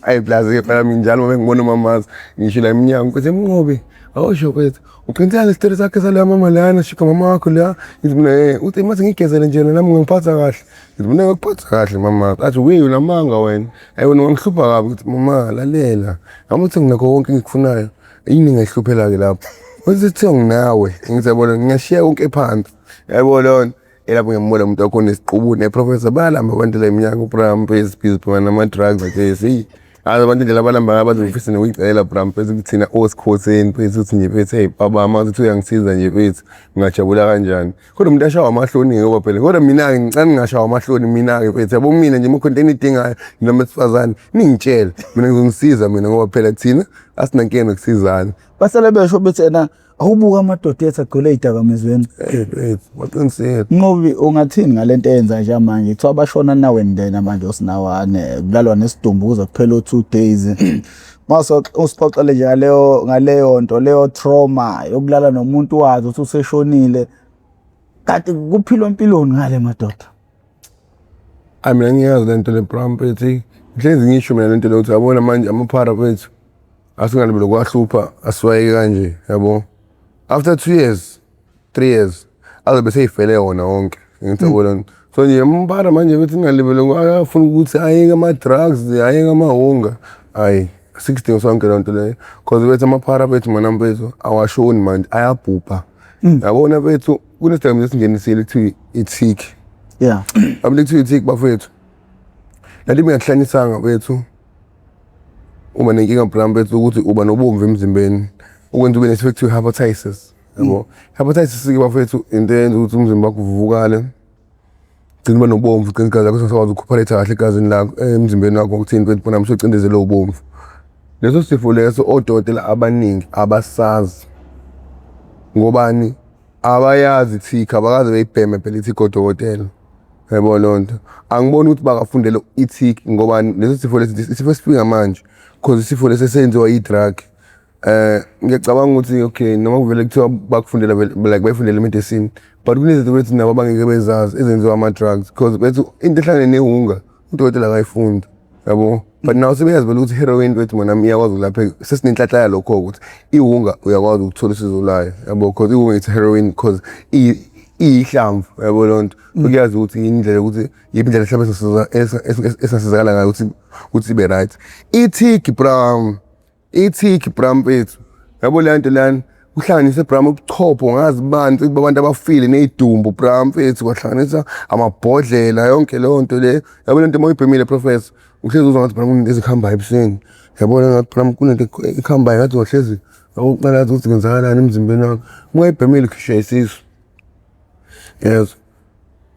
Ayi plazi ke phela mina njalo uma ngibona umamazi ngisho la emnyango kuthi Mnqobi awusho mfethu uqinisile isitori sakhe saleya mama lana shika mama wakho la ngithi mina eh uthi mase ngigezele nje nami ngiphatha kahle ngithi mina ngikuphatha kahle mama athi we unamanga wena Hayi wena wangihlupha kabi ukuthi mama lalela. Noma uthi nginakho konke engikufunayo. Yini engayihluphela-ke lapho? Uthi kuthiwa nginawe. Ngithi yabona ngingashiya konke phansi. Yabo lona. Elapho ngiyambona umuntu wakho onesiqubu neprofessor bayalamba abantu la eminyaka ubram busy busy phuma nama-drugs akesi. Eyi azi abantu indlela abalamba ngayo baze ngifise nokuyicela bram mfethu ukuthi thina osikhotheni mfethu uthi nje mfethu hey baba uma uthi uyangisiza nje mfethu ngingajabula kanjani. Kodwa umuntu ashawa amahloni ngoba phela kodwa mina-ke ngicela ngingashawa amahloni mina-ke mfethu yabo mina nje uma into enidingayo nina besifazane ningitshele mina ngizonisiza mina ngoba phela thina asinankinga nokusizana. Basele besho bethi ena awubuka amadoda ethu agcwele ey'dakamizweni. Hey mfethu baqinisile. Nqobi ungathini ngale nto eyenza njengamanje kuthiwa bashona nawe ndena manje osinawane kulalwa nesidumbu kuze kuphele o-2 days mase usixoxele nje ngaleyo ngaleyo nto leyo trauma yokulala nomuntu wazi ukuthi useshonile kanti kuphilwa empilweni ngale madoda. Ayi mina ngiyazi le nto le bra mfethu ngihlezi ngisho mina le nto le ukuthi yabona manje amaphara mfethu asingalibele kwahlupha asiwayeke kanje yabo after 2 years 3 years azobe seyifele wona wonke ngithi yabona so nje amaphara manje bethi ngingalibele ayafuna ukuthi ayeke ama-drugs ayeke amahunga ayi sisidingo sonke loo nto leyo cause bethi amaphara bethu mana mfethu awashoni manje ayabhubha yabona bethu kunesidakamizwa esingenisile kuthiwa i-tik Yeah. abule kuthiwa i-tik bafethu lanto ingakuhlangisanga bethu uba nenkinga bra mfethu ukuthi uba nobomvu emzimbeni ukwenza ube nesifo ekuthiwa i-hepatitis yabo hepatitis-ke bafethu into eyenza ukuthi umzimba wakho uvuvukale gcina uba nobomvu gcina igazi lakho sengisakwazi ukukhuphaletha kahle egazini lakho emzimbeni wakho ngokuthini mfethu bona usucindezele ubomvu leso sifo leso odokotela abaningi abasazi ngobani abayazi ithikha abakaze beyibheme phela ithikha odokotela yabo loo nto angiboni ukuthi bakafundele i-tik ngoba leso sifo lesi isifo esifika manje cause isifo lesi esenziwa i-drug ngiyacabanga ukuthi okay noma kuvele kuthiwa bakufundela like bayifundele medicine but kunezinto bethi nabo abangeke bezazi ezenziwa ama-drugs because bethu into ehlangene nehunga udokotela akayifundi yabo but nawo sebeyazi vele ukuthi heroin bethu mana iyakwazi ukulapheka sesinenhlanhla yalokho ukuthi ihunga uyakwazi ukuthola usizo lwayo yabo because ihunga it's heroin because iyihlamvu yabo loo nto so kuyazi ukuthi indlela yokuthi yiphi indlela mhlawumbe esasizakala ngayo ukuthi ukuthi ibe right i-tik bra i-tik bra mfethu yabo leya nto leyana Kuhlanganise bra ubuchopho ngazi bani mfethu babantu abafile nezidumbu bra mfethu kwahlanganisa amabhodlela yonke leyo nto le. Yabo lento uma uyibhemile professor uhlezi uzwa ngathi bra kunento ezihambayo ebusweni. Yabona ngathi bra kunento ekuhambayo ngathi uhlezi uqala yazi ukuthi kwenzakalani emzimbeni wakho. Uma uyibhemile ukhishwa isisu. Yes.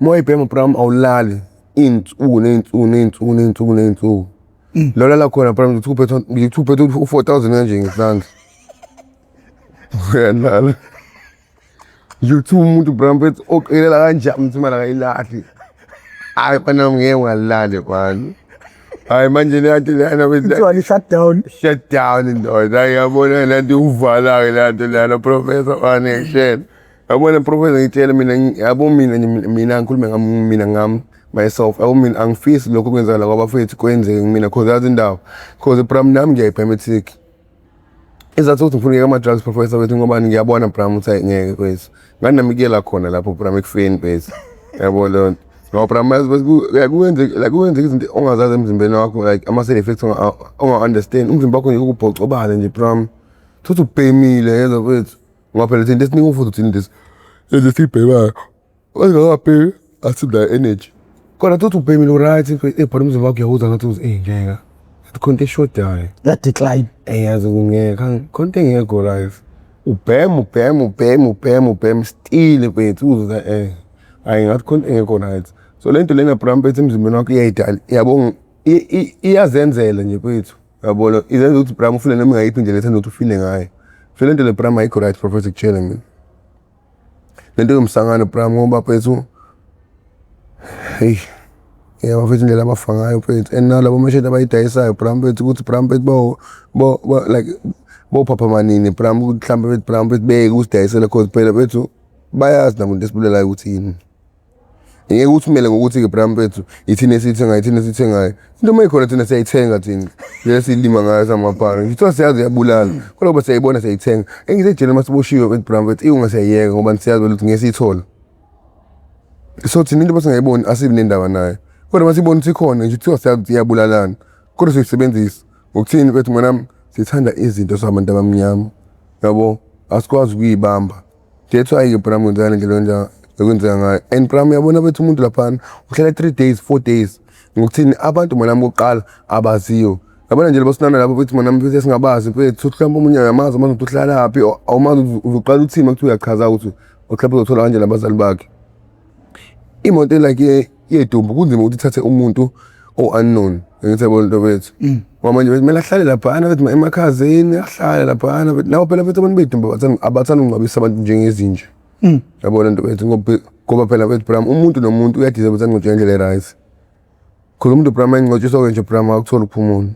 Uma uyibhema bra awulali iy'nsuku ney'nsuku ney'nsuku ney'nsuku ney'nsuku. Lo lala khona bra ngithi uphethe ngithi uphethe u-4,000 kanje ngesandla. Uyalala. Nje umuntu bra mfethu oqelela kanjani ukuthi imali akayilahli. Hayi mfana ngeke ungalali mani. Hayi manje le nto leyana Kuthiwa i-shutdown. Shut down ndoda. Hayi yabona le nto uvala-ke le nto leyana professor mani ngishela. Yabona professor ngitshela mina yabo mina nje mina ngikhulume ngami mina ngami myself yabo mina angifisi lokho kwenzakala kwabafethu kwenzeke kumina cause yazi indaba cause bra nami ngiyayibhema i-tik. Isizathu sokuthi ngifuna ukuyeka ama-drugs professor wethu ngoba ngiyabona bra ukuthi hayi ngeke kwethu. Ngani nami kuyela khona lapho bra ekufeni kwethu. Yabo leyo nto. Ngoba bra mazi kwenzeka like kwenzeka izinto ongazazi emzimbeni wakho like ama-side effects onga-understand. Umzimba wakho nje ukubhocobale nje bra. Thothi ubhemile yezwa mfethu. Ngoba phela thina esiningi futhi thina lesi esibhemayo. Ongakabhemi asinayo energy. Kodwa thothi ubhemile u-right eh but umzimba wakho uyawuzwa ngathi uthi eh ngeke. Khona into eshodayo. Ya-decline. Eh yazi kungeke khona into engekho right. Ubhema ubhema ubhema ubhema ubhema still mfethu uzwe eh hayi ngathi khona into engekho right. So le nto lena bra mfethu emzimbeni wakho iyayidala yabo iyazenzela nje mfethu. Yabona izenza ukuthi bra ufile noma ingayiphi indlela ethanda ukuthi ufile ngayo. So le nto le bra ayikho right professor kutshela mina. Le nto yomsangano bra ngoba mfethu hey yeah bafethu indlela abafa ngayo mfethu and nalabo masheti abayidayisayo bra mfethu ukuthi bra mfethu bo bo like bophapha nini bra ukuthi mhlawumbe bethi bra mfethu beyeke ukusidayisela cause phela bethu bayazi nabo into esibulalayo ukuthi yini. Ngeke ukuthi kumele ngokuthi-ke bra mfethu ithina esiyithengayo ithina esiyithengayo. Into uma ikhona thina siyayithenga thina. Indlela esiyilima ngayo samapara. Ngithiwa siyazi iyabulala. Kodwa ngoba siyayibona siyayithenga. Engisejele uma siboshiwe mfethu bra mfethu iwunga siyayiyeka ngoba siyazi ukuthi ngeke siyithole. So thina into masingayiboni asibi nendaba nayo. Kodwa masibona ukuthi ikhona nje kuthiwa siyazi ukuthi iyabulalana. Kodwa siyisebenzisa. Ngokuthini mfethu mwanami sithanda izinto sabantu abamnyama. Yabo asikwazi ukuyibamba. That's why-ke bra kwenzeka le ndlela ekwenzeka ngayo and bra uyabona bethi umuntu laphana uhlala 3 days 4 days ngokuthini abantu mwanami kokuqala abaziyo yabona nje labo sinana labo bethi mwanami mfethu esingabazi mfethu mhlawumbe omunye uyamazi amazi ukuthi uhlalaphi awumazi uzoqala uthini uma kuthiwa uyachaza ukuthi mhlawumbe uzothola kanjani abazali bakhe imoto like yedumbu kunzima ukuthi ithathe umuntu o-unknown ngithi yabona into bethu ngoba manje kumele ahlale laphana bethi emakhazeni ahlale laphana bethi nabo phela bethi abantu bedumbu abathanda ukungcwabisa abantu njengezinja yabona into bethu ngoba phela bethi bram umuntu nomuntu uya-deserve ukuthi angcwatshwe ngendlela e-right cause umuntu bram engcwatshiswa nje bram akuthola ukuphumula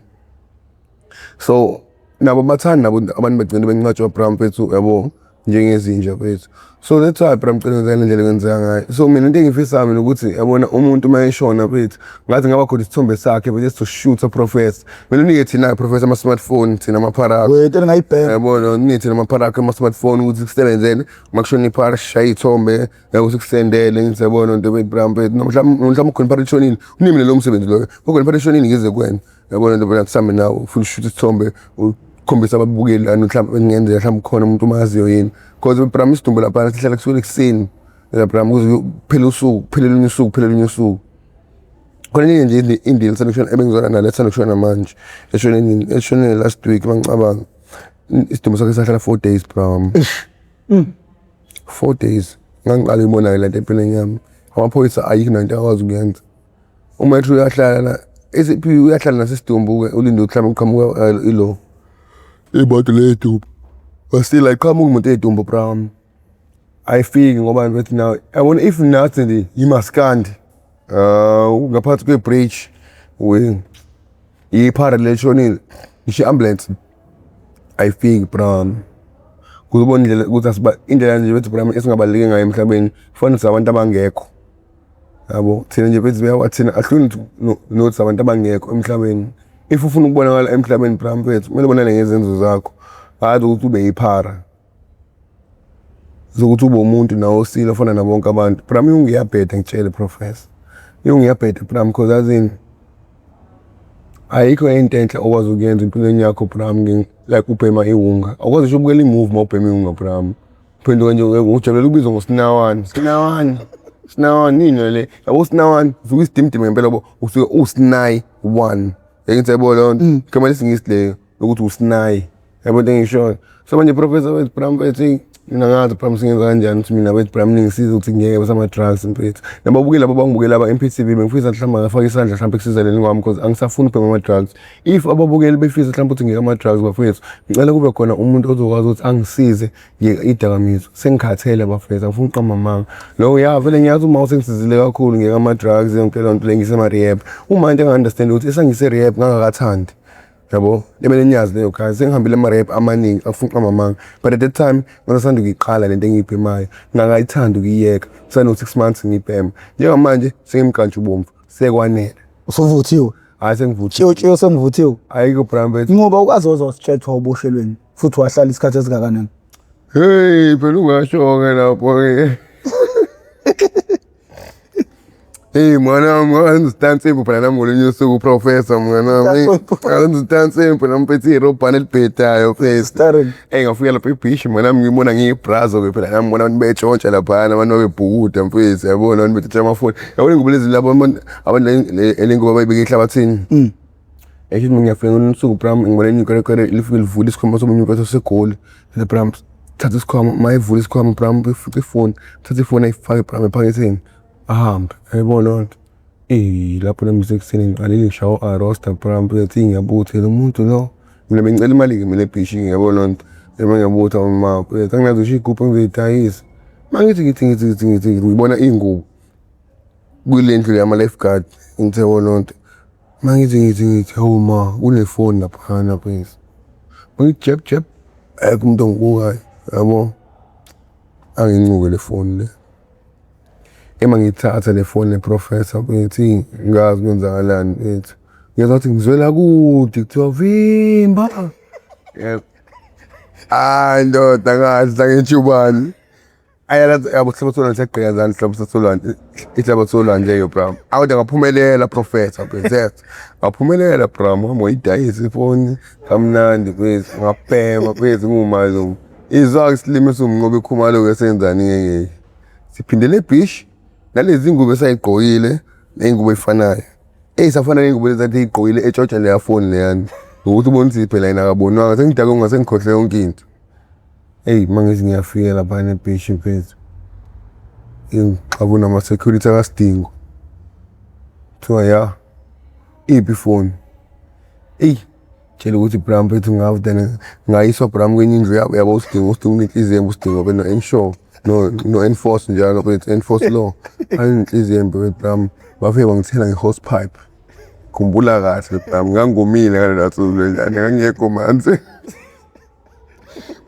so nabo bathanda nabo abantu bagcine bencwatshwa bram mfethu yabo njengezinja mfethu so that's why bram gcine kwenzeka le ndlela ekwenzeka ngayo so mina into engifisayo mina ukuthi yabona umuntu uma eshona mfethu ngathi ngaba khona isithombe sakhe mfethu esizoshutha professor mina unike thina professor ama-smartphone thina amapharakho Wena into engayibhema. yabona unike thina amapharakho ama-smartphone ukuthi kusebenzele uma kushona iphara sishaye iy'thombe yabo sikusendele ngithi yabona into bethi bram mfethu mhlawumbe mhlawumbe khona iphara eshonile unimi lo msebenzi loyo khona iphara eshonile ngize kuwena yabona into phela kusambe nawe ufuna ushuthe isithombe ukhombisa ababukeli lana mhlawumbe kungenzeka mhlawumbe khona umuntu omaziyo yini because bram isidumbu laphana sihlala kusukela ekuseni bram kuze kuphele usuku kuphele olunye usuku kuphele olunye usuku khona enye nje indila esanda kushona ebengizwana nalo esanda kushona manje eshone nini eshone last week mangicabanga isidumbu sakhe sahlala 4 days bram 4 days ngangiqala ukuyibona-ke lento empilweni yami amaphoyisa ayikho nento akwazi ukuyenza uma ethi uyahlala la SAP uyahlala nasesidumbu-ke ulinde ukuthi mhlawumbe kuqhamuka ilo imoto le yedumbu but still ayiqhamuki imoto yedumbu bram ayifiki ngoba bethi nawe yabona if nathi nje yimaskandi ngaphansi kwe-bridge we iphara leshonile ngisho i-ambulance ayifiki bram kuzobona indlela ukuthi asiba indlela nje bethi bram esingabaluleki ngayo emhlabeni kufanele sabantu abangekho yabo thina nje bethi uyawa thina ahluni nokuthi abantu abangekho emhlabeni if ufuna ukubonakala emhlabeni bram mfethu kumele ubonane ngezenzo zakho hayi ukuthi ube yiphara zokuthi ube umuntu nawe osile ofana nabo bonke abantu bram iyungiyabheda ngitshele professor iyungiyabheda bram because azini Ayikho into enhle okwazi ukuyenza empilweni yakho bram, like ubhema iwunga. Awukwazi ngisho ukubukela i-movie uma ubhema iwunga bram. Phenduka nje ujabulela ukubizwa ngoSinawane. Sinawane. Sinawane yini le? Yabo Sinawane, usuke isidimdimi ngempela yabo, usuke usinayi one. Yeke yabo leyo nto. Igama lesiNgisi leyo lokuthi usinayi. Yabo into engishoyo. So manje professor wethu bram mfethu mina ngazi bram singenza kanjani ukuthi mina wethu bram ningisize ukuthi ngiyeke bese ama-drugs mfethu. Nababukeli labo abangibukela aba-M_P_T_V bengifisa mhlawumbe ngafaka isandla mhlawumbe ekusizeleni kwami because angisafuni ukubhema ama-drugs. If ababukeli befisa mhlawumbe ukuthi ngiyeke ama-drugs bafethu, ngicela kube khona umuntu ozokwazi ukuthi angisize ngiyeke iy'dakamizwa. Sengikhathele bafethu, angifuni ukuqamba amanga. Lokho ya vele ngiyazi uma usengisizile kakhulu ngiyeke ama-drugs yonke leyo nto le ngisema-rehab. Uma into enga-understand ukuthi esangise-rehab ngangakathandi. Yabo, kumele niyazi leyo guys. Sengihambile ama-rehab amaningi angifuni ukuqamba amanga. But at that time ngasasanda ukuyiqala lento engiyibhemayo. Ngangayithandi ukuyiyeka. Seno-six months ngiyibhema. Njengamanje sengimkantshubomvu. Sekwanele. Usuvuthiwe. Hhayi sengivuthiwe. Tshiyo tshiyo sengivuthiwe. Ayikho bra mfethu. Ngoba ukwazi ozositshethwa uboshelweni futhi wahlala isikhathi esingakanani. Hey, phela ungasho-ke lapho-ke. Hey mwana wami ngayenza isitansimpu phela nami ngolunye usuku professor mwana wami. Ngayenza isitansimpu nami mfethu irobhane elibhedayo mfethu. Starring. Hey ngafika lapha ebhishi mwana wami ngibona ngiyibrazo ke phela nami ngibona abantu betshontsha laphana abantu babebhukuda mfethu yabona abantu bethatha amafoni. Yabona ingubo lezi labo abantu abantu le ngubo abayibeka ehlabathini. Esho ukuthi ngiyafika ngolunye usuku bram ngibona enye ikwerekwere lifike livula isikhwama somunye umfethu oseGoli. Le bram thatha isikhwama mayivula isikhwama bram ifice ifoni thatha ifoni ayifake bram ephaketheni ahambe yayibona leyo nto. Eyi lapho nami ngisekuseni ngiqalile ngishawa u-arosta bram mfethu ngiyabutha lo muntu lo. Mina bengicela imali-ke mina ebhishini yabo leyo nto. Yabo ngiyabutha uma mfethu anginazo ngisho iy'gubhu engizoyidayisa. Uma ngithi ngithi ngithi ngithi ngithi ngibona iy'ngubo kule ndlu yama-lifeguard ngithi yabo leyo nto. Uma ngithi ngithi ngithi hawu ma kunefoni laphana mfethu. Ngithi jeb jeb akekho umuntu ongibukayo yabo. Angincuke le foni le. Ema ngiyithatha le foni le professor mfethu ngazi kwenzakalani mfethu. Ngezwa ukuthi ngizwela kude kuthiwa vimba. Yebo. Hayi ndoda ngazi angijubani. Ayala yabo isihlabo solwandle siyagqekazana isihlabo sasolwandle isihlabo solwandle leyo bram. Awude ngaphumelela professor mfethu. Ngaphumelela bram wami wayidayisa ifoni kamnandi mfethu ngabhema mfethu ngumalume. Izwa-ke isilima esiwumnqobi Khumalo-ke senzani ngeke. Siphindele ebhishi nalezi ngubo esayigqokile ney'ngubo ey'fanayo. Eyi safana ney'ngubo lezi athi ey'gqokile etshontsha leya foni leyana. Ngokuthi ubone ukuthi phela yena akabonwanga sengidakwe ngase ngikhohlwe yonke into. Eyi uma ngithi ngiyafika laphana ebhishi mfethu, ngixabuna nama-security akaSidingo. Kuthiwa ya, iphi ifoni? Eyi tshela ukuthi bra mfethu ngayiswa bra kwenye indlu yabo yabo uSidingo, uSidingo unenhliziyo embi uSidingo beno-ensure no-enforce njalo mfethu enforce law. Anenhliziyo embi mfethu bra, bafike bangithela nge-hose pipe. Khumbula kahle bra, ngangomile ngalelo suku leliyana ngangingekho manzi.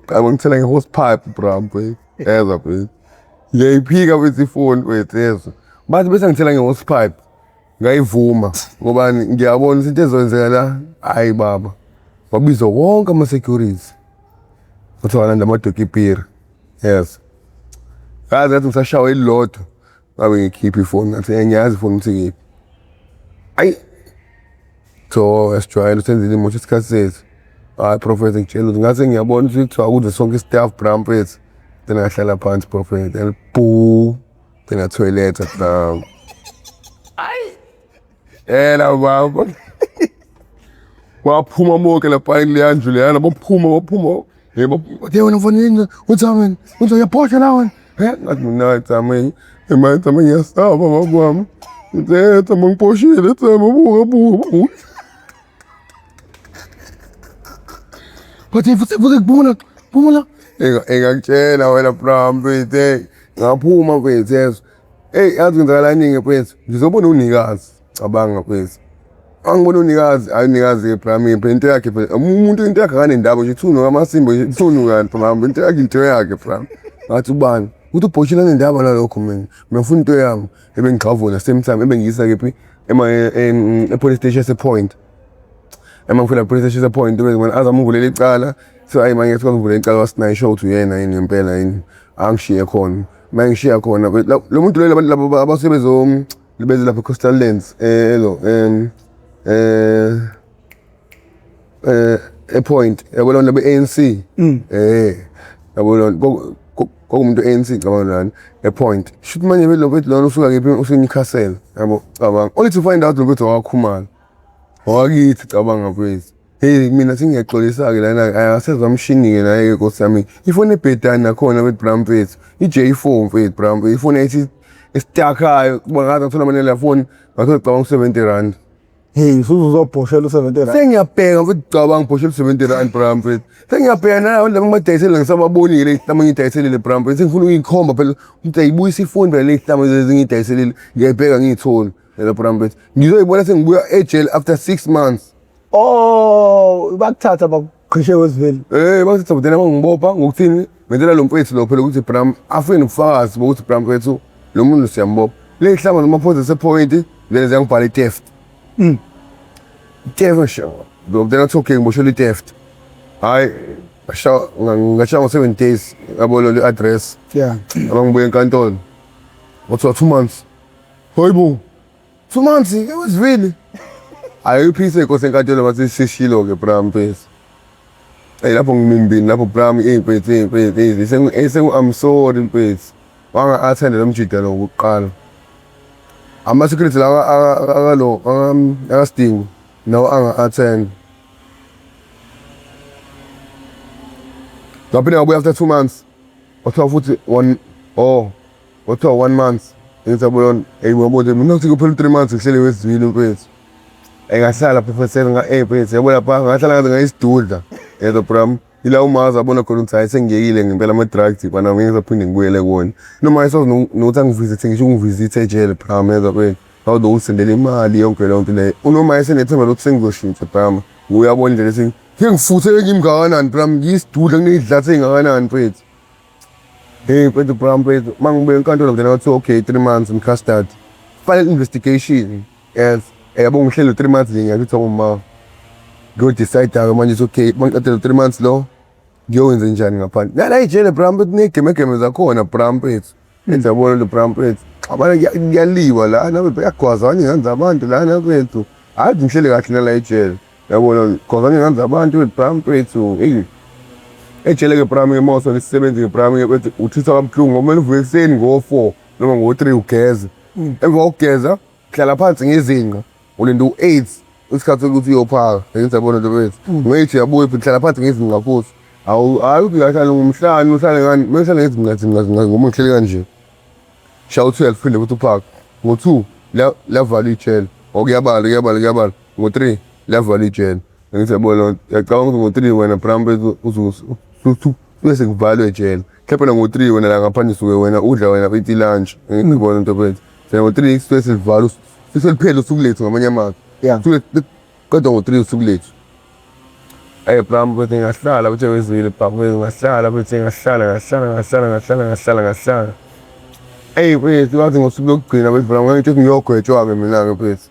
Cha bangithela nge-hose pipe bra mfethu, yezwa mfethu. Ngiyayiphika mfethu ifoni mfethu yezwa. Bathi bese ngithela nge-hose pipe ngayivuma ngoba ngiyabona ukuthi into ezokwenzeka la hhayi baba. Wabizwa wonke ama-security kuthiwa alanda amadokipiri yezwa. Ngaze ngathi ngisashawa elilodwa ngabe ngikhipha ifoni ngathi ngiyazi ifoni ukuthi ikephi. Ayi so yasijwayela usenzile imosha isikhathi sethu. Hhayi professor ngitshela ukuthi ngase ngiyabona ukuthi kuthiwa kuze sonke i-staff bra mfethu. Then ngahlala phansi professor then bhu then ngathoyiletha bra. Ela baba. Waphuma bonke lapha kuleya ndlu leyana baphuma baphuma. Yebo, bathe wena mfana yini? Uthi wena, uthi uyaphosha la wena. He, ngathi mina Tsama, imali Tsama ngiyasaba baba wami. Ngithe Tsama ngiphoshile Tsama buka buka buka. Bathi futhi futhi phumula phumula. Engakutshela wena bra mfethu hey ngaphuma mfethu yezwa. Hey yazi kwenzakalani-ke mfethu ngizobona unikazi cabanga mfethu. Angibona unikazi hayi unikazi-ke bra mina phela into yakhe phela umuntu into yakhe akanendaba nje thunu kamasimba nje thunu kanti bra into yakhe into yakhe bra. Ngathi ubani uthi ubhoshile anendaba nalokho mina mina ngifuna into yami ebengixhavula same time ebengiyisa kephi e-police station yase-Point. Ema ngifika police station yase-Point bese azama uvulela icala so hayi manje sikwazi ukuvulela icala wasinayo sure ukuthi uyena yini ngempela yini angishiye khona. Uma ngishiya khona lo muntu lo abantu labo abasuke bezo beze lapha e-Coastal Lands elo eh ePoint, yabo lona be-ANC. Yabo lona kwakumuntu ANC, cabanga lana ePoint. Shuthi manje lo mfethu lona usuka kephi? Usuka eNewcastle, yabo, cabanga. Only to find out lo mfethu waKhumalo. Wakithi, cabanga mfethu. Hey, mina sengiyaxolisa-ke lana, akasezwa mshini-ke naye-ke, nkosi yami. Ifoni ebhedayo nakhona mfethu, bra mfethu. I-J4 mfethu, bra mfethu. Ifoni ethi esitakayo, kuba ngathi ngathola manje la phone, ngathola cabanga u-R70. Hey, usuzobhoshela u-R70. Sengiyabheka mfethu, cabanga ngibhoshela u-R70, bra mfethu. Sengiyabheka nalawo laba ngibadayiselile, ngisababonile ihlama ngiyidayiselile, bra mfethu. Sengifuna ukuyikhomba phela ukuthi ayibuyise ifoni phela le hlama lezi ngiyidayiselile. Ngiyayibheka ngiyitholi lelo, bra mfethu. Ngizoyibona sengibuya ejele after 6 months. Oh, bakuthatha bakugqishe Westville. Bathi then bangibopha ngokuthini? Ngenzela lo mfethu lo phela ukuthi bram afike nobufakazi bokuthi bra mfethu lo muntu siyambopha. Le hlama namaphoyisa sePoint, then ziyangibhala i-theft. Theft sho. Then athi okay, ngiboshelwe i-theft. Hayi, ngashawa ngo-7 days, yabo lo address. Abangibuye enkantolo. Kwathiwa 2 months. Hayibo. 2 months eWestville. Ayiphise inkosi enkantolo, bathi sishilo ke bra mfethu. Hey, lapho ngimimbini lapho bra, mfethu, mfethu, sengu I'm sorry mfethu. Wanga-attend lo mjida lo wokuqala. Ama-security lawa akalo akasidingo nawo anga-attend. Ngaphinde ngabuya after 2 months. Kwathiwa futhi one, oh, kwathiwa one month. Ngithi yabona, hey, uyabona mina kuthi kuphela 3 months ngihlele Westville mfethu. Ngahlala phela nga mfethu, yabo lapha ngahlala ngaze ngayisidudla. Yebo bram. Ila umazi abona khona ukuthi hayi, sengiyekile ngempela ama-drugs bana, ngeke ngisaphinde ngibuyele kuwona. Noma ayisoze nokuthi angivisithe, ngisho ungivisithe ejele bram, yezwa mfethu. Awuze ungisendele imali yonke leyo nto leyo. Unoma esenethemba lokuthi sengizoshintsha bram. Uyabona indlela ethi ngifuthe ngimngakanani bram, ngiyisidudla nginey'dlatha ey'ngakanani mfethu. Hey mfethu, bra mfethu, mangibuye enkantolo ngena kwathiwa okay, 3 months in custody. Final investigation. Yes. Yabo ngihleli 3 months nje, ngiyakuthi uma ngiyo-decide-ke manje ukuthi okay, mangiqedela 3 months lo ngiyowenza njani ngaphandle. Nala ejele bra mfethu kunegemegeme zakhona bra mfethu. Enza yabona lo bra mfethu. Xabana kuyaliwa la nawe, kuyagwazana ingane zabantu lana mfethu. Hayi, ngihleli kahle nala ejele. Yabona, gwazana ingane zabantu bra mfethu. Hey. Ejele ke bra, ngemoso lesisebenzi ke bra, mfethu, uthutha kabuhlungu ngoba kumele uvuke ekuseni ngo-4 noma ngo-3 ugeze. Emva kokugeza hlala phansi ngezinqa ulinde u-8 isikhathi sokuthi uyophaka. Ngithi yabona nto mfethu. Ngo-8 uyabuya futhi hlala phansi ngezinqa futhi. Awu hayi, uthi uyahlala ngomhlane, uhlale ngani? Kumele uhlale ngezinqa zinqa zinqa ngoba ngihleli kanje. Shaya u-12 phinde futhi uphake. Ngo-2 lavalwa ijele. Okuyabala kuyabala kuyabala. Ngo-3 lavalwa ijele. Ngithi yabona, uyacabanga ukuthi ngo-3 wena bra mfethu usuke sekuvalwe ejele. Mhlawumbe ngo-3 wena la ngaphandle usuke wena udla wena mfethu i-lunch. Ngithi yabona nto mfethu. Thina ngo-3 suke selivalwa, seliphela usuku lethu ngamanye amazwi. Suke qedwa ngo-3 usuku lethu. Hey bra mfethu, ngahlala futhi eWestville bra mfethu, ngahlala futhi, ngahlala ngahlala ngahlala ngahlala ngahlala ngahlala. Hey mfethu, kwathi ngosuku lokugcina mfethu bra, ngangitsho ukuthi ngiyogwetshwa-ke mina-ke mfethu.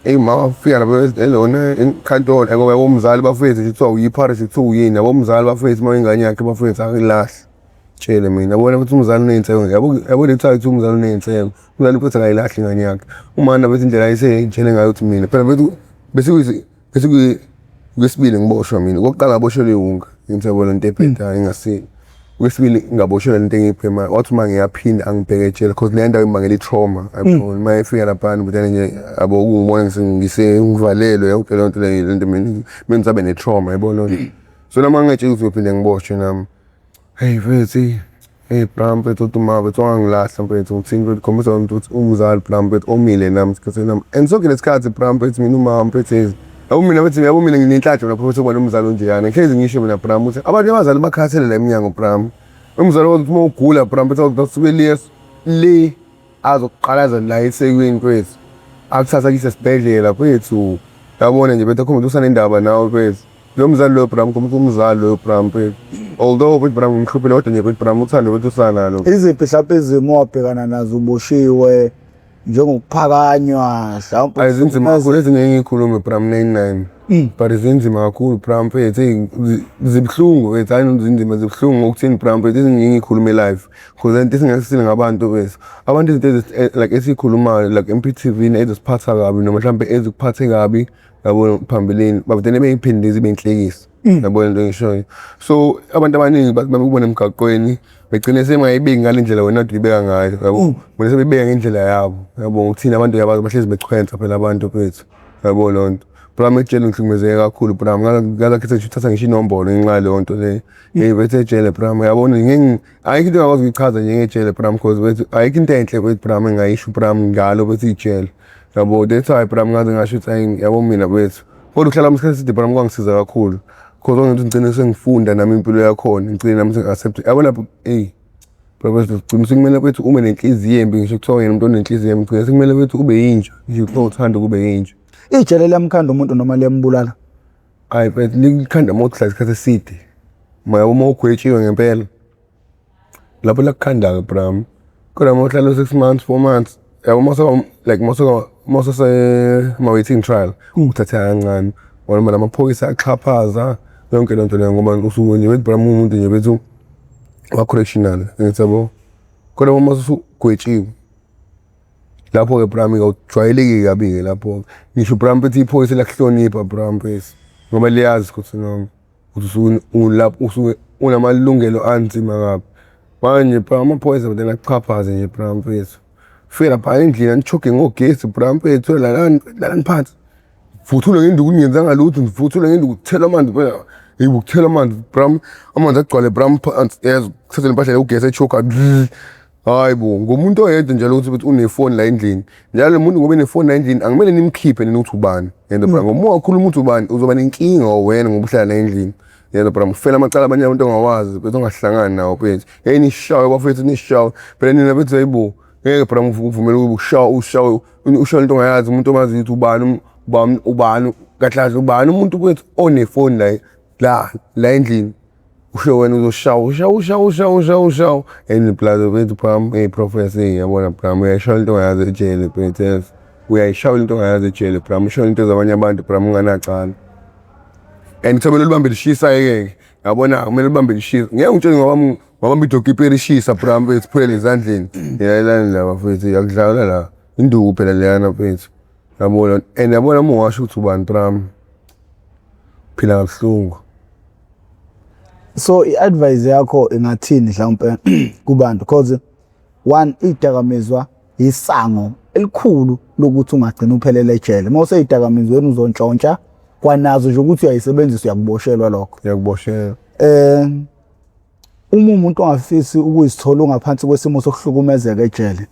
Eyi, mama wafika lapha elona enkantolo ngoba yabo umzali bafethu nje kuthiwa uyi-parish, kuthiwa uyini, yabo umzali bafethu uma ingane yakhe bafethu akilahli. Tshele mina, yabona ukuthi umzali uney'nseko, yabo yabo le kuthiwa kuthiwa umzali uney'nseko. Umzali mfethu akayilahli ingane yakhe. Umama mfethu indlela ayesengitshele ngayo ukuthi mina phela mfethu bese bese kwesibili ngiboshwa mina. Okokuqala ngaboshelwa iwunga, ngithi yabona into ebhedayo engasile. Okwesibili ngaboshelwa lento engiyibhemayo. Wathi uma ngiyaphinda angibheke ejele cause leya ndawo imbangela i-trauma. Yabona uma efika laphana but nje yabo ukungibona ngisengivalelwe yonke leyo nto leyo, lento mina menza abe ne-trauma, yabo leyo nto. So noma ngingayitshela ukuthi ngiyophinde ngiboshwe nami. Hey mfethu, hey bra mfethu, uthi uma mfethu wangilahla mfethu, ngithini mfethu, khombisa ukuthi umzali bra mfethu omile nami isikhathi nami. And sonke lesikhathi bra mfethu mina umama mfethu yabo mina mfethu, yabo mina nginenhlanhla lapho mfethu ukuba nomzali onjeyana. Ngihlezi ngisho mina bra ukuthi abantu abazali bakhathele la emnyango bra. Umzali wathi uma ugula bra mfethu asuke le le azokuqalaza la eThekwini mfethu. Akuthatha akuyise esibhedlela mfethu. Yabona nje bethu akhomba ukuthi usanendaba nawe mfethu. Lo mzali loyo bra, mkhomba umzali loyo bra mfethu. Although mfethu bra ngimhluphile kodwa nje mfethu bra uthando mfethu usanalo. Iziphi mhlawumbe izimo owabhekana nazo uboshiwe, njengokuphakanywa mhlawumbe? Ayizinzima kakhulu ezinye, ngiyikhulume bra 99. But zinzima kakhulu bra mfethu, eyi zibuhlungu wethu, hayi zinzima, zibuhlungu ngokuthini bra mfethu, ezinye ngiyikhulume live because lento esingasile ngabantu bethu, abantu izinto like esiyikhulumayo like M_P_T_V ezisiphatha kabi noma mhlampe ezikuphathe kabi yabo phambilini, bagcine beyiphendule zibe inhlekisa, yabo lento engishoyo. So abantu abaningi bathi bakubona emgaqweni begcine sebengayibeki ngale ndlela wena kade uyibeka ngayo, yabo, bona sebeyibeka ngendlela yabo, yabo, ngokuthini abantu uyabazi bahlezi bechwensa phela abantu bethu, yabo leyo nto. Bra ejele ngihlukumezeke kakhulu bra, ngakhetha ngisho ukuthatha ngisho inombolo ngenxa yaleyo nto leyo. Hey bethu ejele bra, uyabona ayikho into engakwazi ukuyichaza njengejele bra, because bethu ayikho into enhle bethu bra engingayisho bra ngalo bethu ijele. Yabo, that's why bra ngaze ngasho ukuthi hayi yabo mina bethu. Kodwa ukuhlala kwami isikhathi eside bra kwangisiza kakhulu. Because kwangenza ukuthi ngigcine sengifunda nami impilo yakhona, ngigcine nami sengi-accept. Yabona eyi bra bethu gcina sekumele bethu ube nenhliziyo embi, ngisho kuthiwa wena umuntu onenhliziyo embi, gcina sekumele bethu ube yinja, ngisho kuthiwa uthanda ukube yinja. Ijele liyamkhanda umuntu noma liyambulala? Hayi mfethu, likhanda uma uhlala isikhathi eside. Uma ugwetshiwe ngempela lapho lakukhanda-ke bra. Kodwa uma uhlala u-6 months, 4 months, yabo, like uma usase-ma-waiting trial, uthathe kancane ngoba namaphoyisa axhaphaza yonke lento leyo, ngoba usuke nje bethi bra umuntu nje bethu wa-correctional, ngithi yabo. Kodwa uma usugwetshiwe lapho-ke bra awujwayeleki kabi-ke lapho, ngisho bra mfethu iphoyisa liyakuhlonipha bra mfethu, ngoba liyazi ukuthi noma ukuthi ulapho usuke unamalungelo anzima kabi. Manje bra amaphoyisa vele akuxhaphaze nje bra mfethu. Fike lapha endlini ani-choke ngogesi bra mfethu, lalani lalani phansi. Vuthule ngenduku ningenzanga lutho, nivuthule ngenduku, kuthela amanzi phela. Yebo, kuthela amanzi bra, amanzi agcwale bra phansi, yezwa, kuthathe lempahla ugesi e-choke. Hayi bo, ngumuntu oyedwa njalo ukuthi unefoni la endlini. Njalo lo muntu ngoba enefoni la endlini angimele nimkhiphe nina ukuthi ubani. Yena bra, ngoba uma wakhuluma ukuthi ubani uzoba nenkinga wena ngoba uhlala la endlini. Yena bra, ufela amacala abanye abantu ongawazi bese ongahlangani nawo mfethu. Hey nishawe bafethu, nishawe. Phela nina bethu hayibo. Ngeke bra uvumele ukushawa, ushawe ushawe into ongayazi, umuntu omaziyo ukuthi ubani, ubani ubani kahle kahle ubani umuntu kwethu onefoni la endlini. Usho wena uzoshawa, ushawa ushawa ushawa ushawa ushawa. And plus bethu bra, hey professor, yabona bra, uyayishaya into ongayazi ejele mfethu, yes. Uyayishaya into ongayazi ejele bra, ushaye into zabanye abantu bra unganacala. And kuthiwa kumele ulibambe lishisa-ke ke, yabona kumele ulibambe lishisa. Ngeke ungitshele ngoba wabamba idokiperi ishisa bra mfethu, phulele ezandleni. Yayilani la bafethu, akudlalwa la. Induku phela leyana mfethu. Yabona, and yabona uma ungasho ukuthi ubani bra, phila kabuhlungu. So i-advice yakho ingathini mhlawumbe kubantu, because one, idakamizwa isango elikhulu lokuthi ungagcina uphelele ejele. Uma useyidakamizweni uzontshontsha kwanazo nje ukuthi uyayisebenzisa, uyakuboshelwa lokho. Uyakuboshelwa. Uma umuntu ongafisi ukuzithola ungaphansi kwesimo sokuhlukumezeka ejele,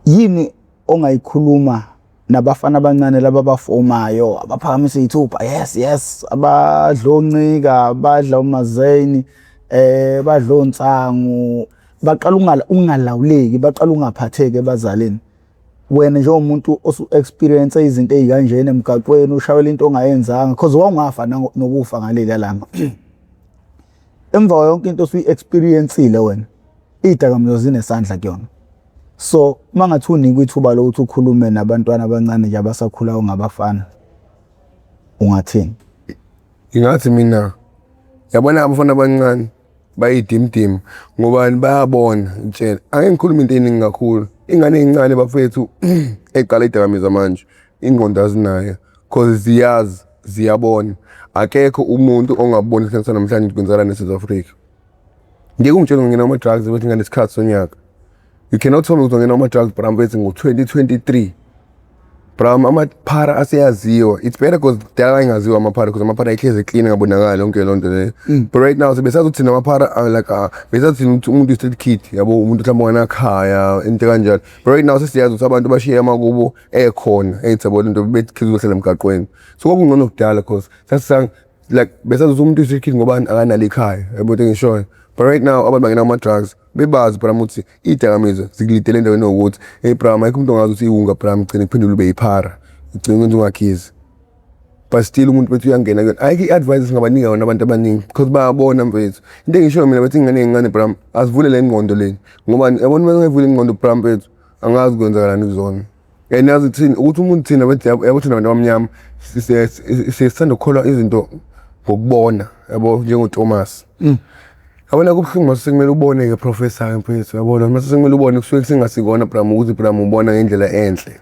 yini ongayikhuluma nabafana abancane laba abafomayo, abaphakamisa iy'thupha, yes, abadla oncika, abadla umazeni, badla onsangu, baqala ukungalawuleki, baqala ukungaphatheki ebazalini? Wena njengomuntu osu-experience izinto ey'kanjena emgaqweni, ushayela into ongayenzanga, cause wawungafa nokufa ngaleliya langa. Emva kwayo yonke into osuyi-experience-ile wena, iy'dakamizwa zinesandla kuyona. So uma ngathi unikwa ithuba lokuthi ukhulume nabantwana abancane nje abasakhulayo ngabafana, ungathini? Ngingathi mina, yabona abafana abancane bayidimdimu ngoba bayabona, ngitshela. Angeke ngikhulume into eningi kakhulu. Ingane ey'ncane bafethu ey'qala iy'dakamizwa manje, ingqondo azinayo cause ziyazi, ziyabona. Akekho umuntu ongaboni esikhathini sanamhlanje ukuthi kwenzakalani e-South Africa. Ngeke ungitshele ngingena kuma-drugs bethi ngalesikhathi sonyaka. You cannot tell me ukuthi ungena kuma-drugs bra mfethu ngo-2023. Bra, amaphara aseyaziwa. It's better because kudala engaziwa amaphara, because amaphara ayihlezi clean, engabonakali yonke loo nto leyo. But right now sebesazi ukuthi namaphara are like besazi ukuthi umuntu i-street kid, yabo, umuntu mhlawumbe onganakhaya, into kanjalo. But right now sesiyazi ukuthi abantu bashiye amakubo ekhona, ethi yabo lento bethi uzohlala emgaqweni. So kwakungcono kudala because sasisang like besazi ukuthi umuntu i-street kid ngoba akanalo ikhaya, yabo into engishoyo. But right now abantu bangena kuma-drugs bebazi bra ukuthi iy'dakamizwa zikulidele endaweni ewukuthi, hey bra, ayikho umuntu ongazi ukuthi iwunga bra mgcine kuphendule ube yiphara, ugcine kwenza ungagezi. But still umuntu bethi uyangena kuyona. Ayikho i-advice esingabanika yona abantu abaningi because bayabona mfethu. Into engishoyo mina bethi ingane ey'ncane bra, azivule le ngqondo le, ngoba yabona uma ungayivuli ingqondo bra mfethu, angazi kwenzakalani kuzona. And yazi thini ukuthi umuntu thina bethi yabo thina abantu abamnyama sisanda ukukholwa izinto ngokubona yabo njengoThomas. Yabona kubuhlungu mase sekumele ubone ke professor ke mfethu yabona mase sekumele ubone kusuke kusengasikona bram ukuthi bram ubona ngendlela enhle.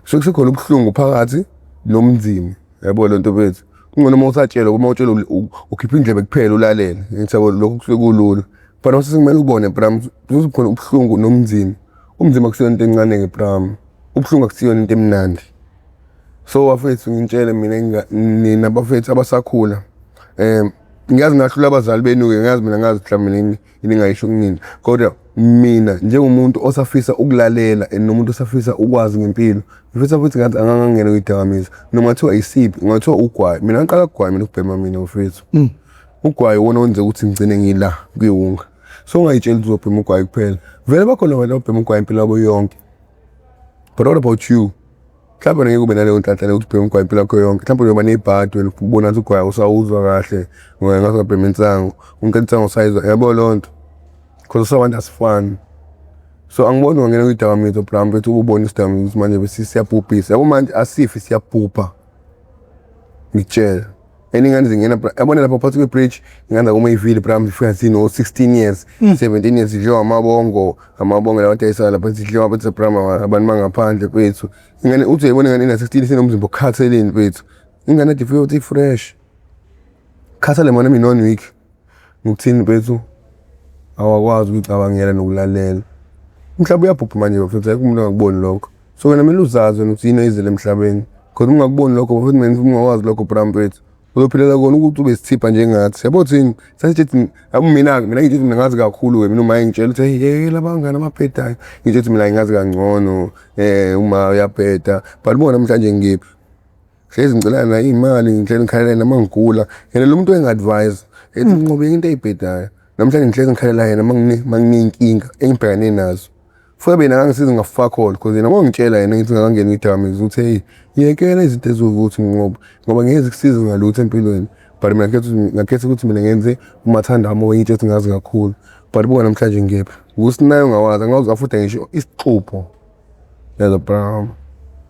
Kusuke kusekhona ubuhlungu phakathi nomnzima yabo lento mfethu. Kungcono uma usatshelwa uma utshelwa ukhipha indlebe kuphela ulalele ngithi yabo lokho kusuke kulula. But mase sekumele ubone bram kusuke kukhona ubuhlungu nomnzima. Umzimba akusiyona into encane ke bram. Ubuhlungu akusiyona into emnandi. So bafethu ngintshele mina nina bafethu abasakhula ngiyazi ngahlula abazali benu-ke ngiyazi mina ngazi mhlawumbe nini yini engayisho kunina kodwa mina njengomuntu osafisa ukulalela and nomuntu osafisa ukwazi ngempilo ngifisa futhi ngathi angangangena kwidakamizwa noma kuthiwa isiphi ngathiwa ugwayi mina ngiqala kugwayi mina ukubhema mina mfethu. Ugwayi uwona owenze ukuthi ngigcine ngila kwiwunga. So ungayitsheli ukuthi uzobhema ugwayi kuphela. Vele bakhona abantu ababhema ugwayi impilo yabo yonke. But what about you? Mhlawumbe ngeke ube naleyo nhlanhla leyo ukuthi ubheme ugwayi impilo yakho yonke. Mhlawumbe uyoba nebhadi wena ubona ngathi ugwayi usawuzwa kahle ngoba ngathi ungabhema insangu. Umuntu insangu usayizwa yabo leyo nto. Because abantu asifani. So angiboni ungangena kwidakamizwa bra mfethu ubone isidakamizwa ukuthi manje bese siyabhubhisa. Yabo manje asifi siyabhubha. Ngikutshela. And ingane zingena yabona lapha phakathi kwe-bridge ingane zakoma ivile bra zifika zino-16 years 17 years zidliwa amabongo amabongo lawa adayisayo lapha zidliwa bathi bra abantu bangaphandle kwethu ingane uthi uyayibona ingane ina-16 isinomzimba okhatheleni mfethu ingane ade ifike uthi i-fresh khathale mona mina one week ngokuthini mfethu awakwazi ukuyicabangela nokulalela umhlaba uyabhubha manje bafethu ayikho umuntu ongakuboni lokho. So wena kumele uzazi wena ukuthi yini oyizele emhlabeni because uma ungakuboni lokho futhi mina ungakwazi lokho bra mfethu uzophilela kona ukuthi ube sithipha njengathi yabo thini sasitshethi yabo mina mina ngitshethi mina ngazi kakhulu-ke mina uma ngitshela ukuthi hey yekela abangani ababhedayo ngitshethi mina ngingazi kangcono uma uyabheda but bona namhlanje ngiphi hlezi ngicelana naye iy'mali ngihleli ngikhalela yena uma ngigula yena lo muntu engi-advise ethi nqobeka into ey'bhedayo namhlanje ngihlezi ngikhalela yena uma nginey'nkinga engibhekane nazo. Futhi mina ngangisiza ngafaka khona because yena wangitshela yena ngithi ngangena idakamizwa ukuthi hey yekela izinto eziwukuthi nqoba ngoba ngeke zikusize ngalutho empilweni but mina ngakhetha ukuthi mina ngenze umathanda wami oyintshe ethi ngazi kakhulu but buka namhlanje ngiyephi ngusinayo ngawazi angazi afuda ngisho isixubho yazo bram.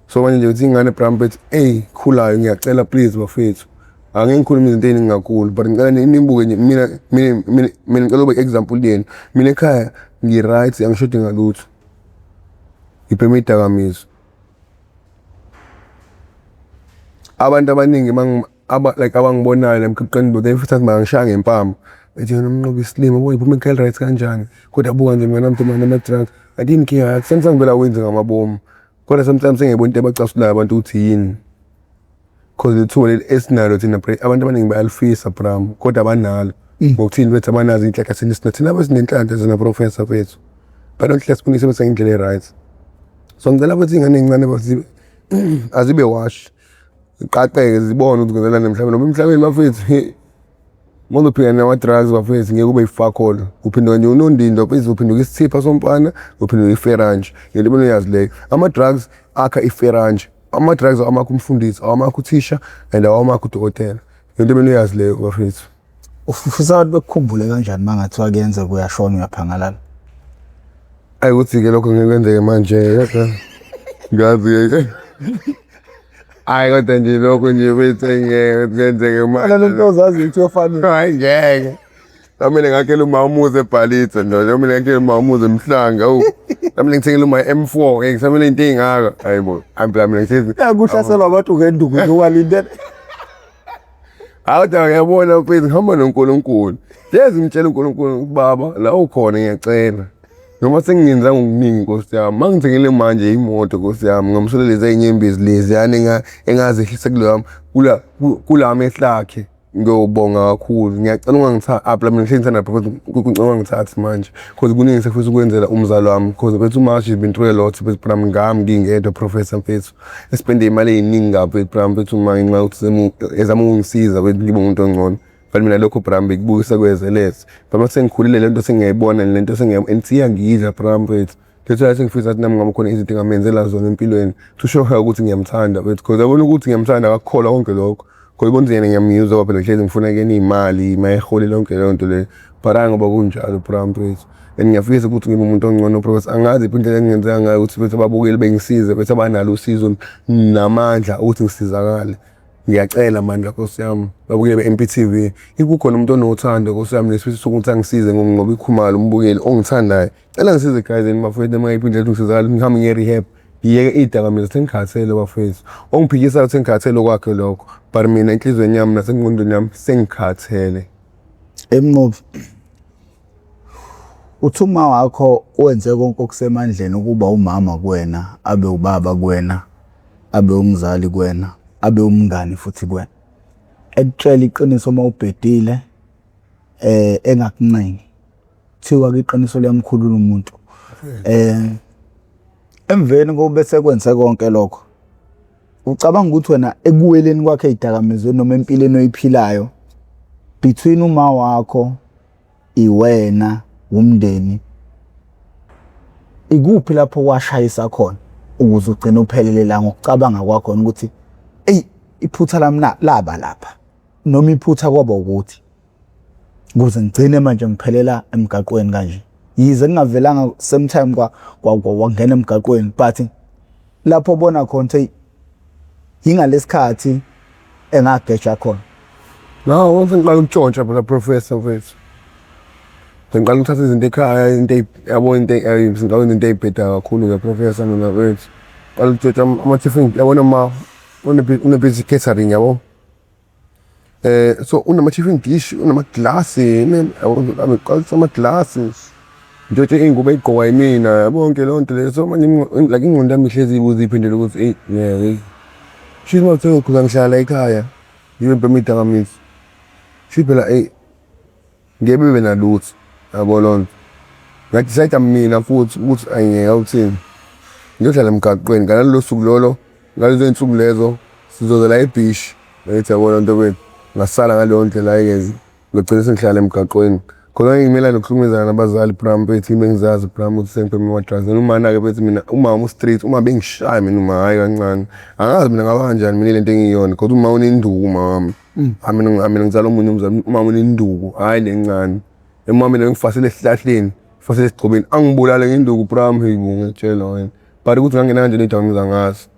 So manje nje ukuthi ingane bram bethi ey khulayo ngiyacela please bafethu angeke ngikhulume izinto ey'ningi kakhulu but ngicela nibuke nje mina mina mina mina ngicela ube example yenu. Mina ekhaya ngi-right angishodi ngalutho. Ngibhema iy'dakamizwa. Abantu abaningi aba like abangibonayo la emgaqweni they futhi bangishaya ngempama bethi wena Mnqobi isilima boy uphuma ekhaya right kanjani kodwa buka nje mina nami nama-drugs. Kanti yini inkinga yakho? Sometimes vele awenzi ngamabomu kodwa sometimes sengiyayibona into ebacasulayo abantu ukuthi yini. Cause lethuba leli esinalo thina abantu abaningi bayalifisa bram kodwa abanalo. Ngokuthini bethu abanazo iy'nhlanhla thina sina thina abesinenhlanhla thina professor fethu. But sifuna isebenzisa ngendlela e-right. So ngicela futhi iy'ngane ey'ncane azibe wash ziqaqeke zibone ukuthi kwenzakalani emhlabeni ngoba emhlabeni bafethu uma uzophila nama-drugs bafethu ngeke ube yifakholo uphenduka nje unondindwa mfethu uphenduka isithipha somfana uphenduka iferanje ngento ebona uyazi leyo. Ama-drugs akha iferanje, ama-drugs awamakhi umfundisi, awamakhi uthisha and awamakhi udokotela ngento ebona uyazi leyo bafethu. Ufisa abantu bekukhumbule kanjani uma ngathiwa kuyenzeka uyashona uyaphangalala? Ayi ukuthi-ke lokho ngeke kwenzeke manje kodwa ngazi-ke. Hayi kodwa nje lokho nje bese ngeke kwenzeke manje. Lento nto ozazi ukuthi uyofana. Hayi ngeke. Kumele ngakhele uma umuzi eBhalitha nje, kumele ngakhele uma umuzi eMhlanga. Awu. Kumele ngithengele uma M4, ngeke kusamele into ey'ngaka. Hayi bo, hayi phela mina ngihlezi. Yakuhlaselwa abantu ngenduku nje walindele. Hayi kodwa ngiyabona mfethu ngihamba noNkulunkulu. Hlezi ngitshela uNkulunkulu ukuthi baba la ukhona ngiyacela. Noma sengingenza ngokuningi Nkosi yami, uma ngithengele manje imoto Nkosi yami, ngamsula lezi ey'nyembezi leziyana engazehlisa kuloya kula kula mehlo akhe. Ngiyobonga kakhulu. Ngiyacela ungangithathi ah phela mina ngihlezi ngithanda because ngicela ungangithathi manje because kuningi esifisa ukwenzela umzali wami because mfethu uma she's been through a lot mfethu phela ngami ngingedwa professor mfethu. Espende imali ey'ningi kabi mfethu mfethu uma ngenxa yokuthi ezama ukungisiza mfethu ngibe umuntu ongcono. But mina lokho bra bekubukisa kwezeleze. But uma sengikhulile le nto sengiyayibona le nto and iyangidla bra mfethu. That's why sengifisa ukuthi nami ngabe khona izinto engamenzela zona empilweni to show her ukuthi ngiyamthanda mfethu because yabona ukuthi ngiyamthanda akakukholwa konke lokho. Khona ubona yena ngiyamuzwa ngoba phela ngihlezi ngifuna kuyena iy'mali uma ehole lonke leyo nto leyo. But hhayi ngoba kunjalo bra mfethu. And ngiyafisa ukuthi ngibe umuntu ongcono bro, angazi iphi indlela engingenzeka ngayo ukuthi bethu ababukeli bengisize bethu abanalo usizo namandla ukuthi ngisizakale. Ngiyacela mandla Nkosi yami, babukeli be-M_P_T_V, if kukhona umuntu onothando Nkosi yami nesifiso sokuthi angisize ngoNqobi Khumalo umbukeli ongithandayo, cela ngisize guys and bafowethu noma ngayiphi indlela ngisizakale ngihambe ngiye rehab. Ngiyeke iy'dakamizwa sengikhathele bafowethu. Ongiphikisayo ukuthi sengikhathele okwakhe lokho, but mina enhliziyweni yami nasengqondweni yami sengikhathele. Emnqobi, uthi uma wakho wenze konke okusemandleni ukuba umama kuwena, abe ubaba kuwena, abe umzali kuwena, abe umngani futhi kuwena. Ekutshela iqiniso uma ubhedile, engakuncengi. Kuthiwa ke iqiniso liyamkhulula umuntu. Emveni kokuba esekwenze konke lokho, ucabanga ukuthi wena ekuweleni kwakhe ey'dakamizweni noma empilweni oyiphilayo, between uma wakho, iwena, wumndeni, ikuphi lapho washayisa khona ukuze ugcine uphelele la ngokucabanga kwakho ukuthi eyi iphutha lami laba lapha noma iphutha kwaba ukuthi ukuze ngigcine manje ngiphelela emgaqweni kanje. Yize kungavelanga same time kwangena emgaqweni but lapho obona khona ukuthi yingalesikhathi engageja khona. No, once ngiqala ukutshontsha phela professor mfethu. Sengiqala ukuthatha izinto ekhaya into yabo into ngiqala into ey'bhedayo kakhulu-ke professor mina mfethu. Qala ukutshontsha ama-tiffin yabona ma une-busy catering yabo. So unama-tiffin dish, unamaglasi, yabo amaglasi. Ntshontshe iy'ngubo ey'gqokwa yimina yabo yonke leyo nto leyo. So manje like ingqondo yami ihlezi ibuza iy'phendula ukuthi eyi ngeke eyi. Shuthi uma kuthiwa ngikhula ngihlala la ekhaya ngibe ngibhema iy'dakamizwa. Shuthi phela eyi ngeke bebe nalutho yabo leyo nto. Nga-decide-a mina futhi ukuthi ayi ngeke awuthini ngiyohlala emgaqweni ngalolo suku lolo ngalezo y'nsuku lezo sizoza la ebhishi. Angithi yabo leyo nto kwenu ngasala ngaleyo ndlela-ke ngagcina sengihlala emgaqweni. Khona ngimelana nokuhlukumezana nabazali bra mfethu ngibe ngizazi bra ukuthi sengibhema ama-drugs. And umana-ke mfethu mina umama u-straight uma bengishaya mina uma hhayi kancane. Angazi mina ngaba kanjani mina lento engiyiyona cause uma unenduku uma wami. Hhayi mina mina ngizala omunye umzali umama unenduku hhayi le ncane. Uma mina ngifasele esihlahleni, ngifasele esigxobeni angibulale ngenduku bra hayibo ngiyakutshela wena. But ukuthi ngangena kanjani ey'dakamizwa angazi.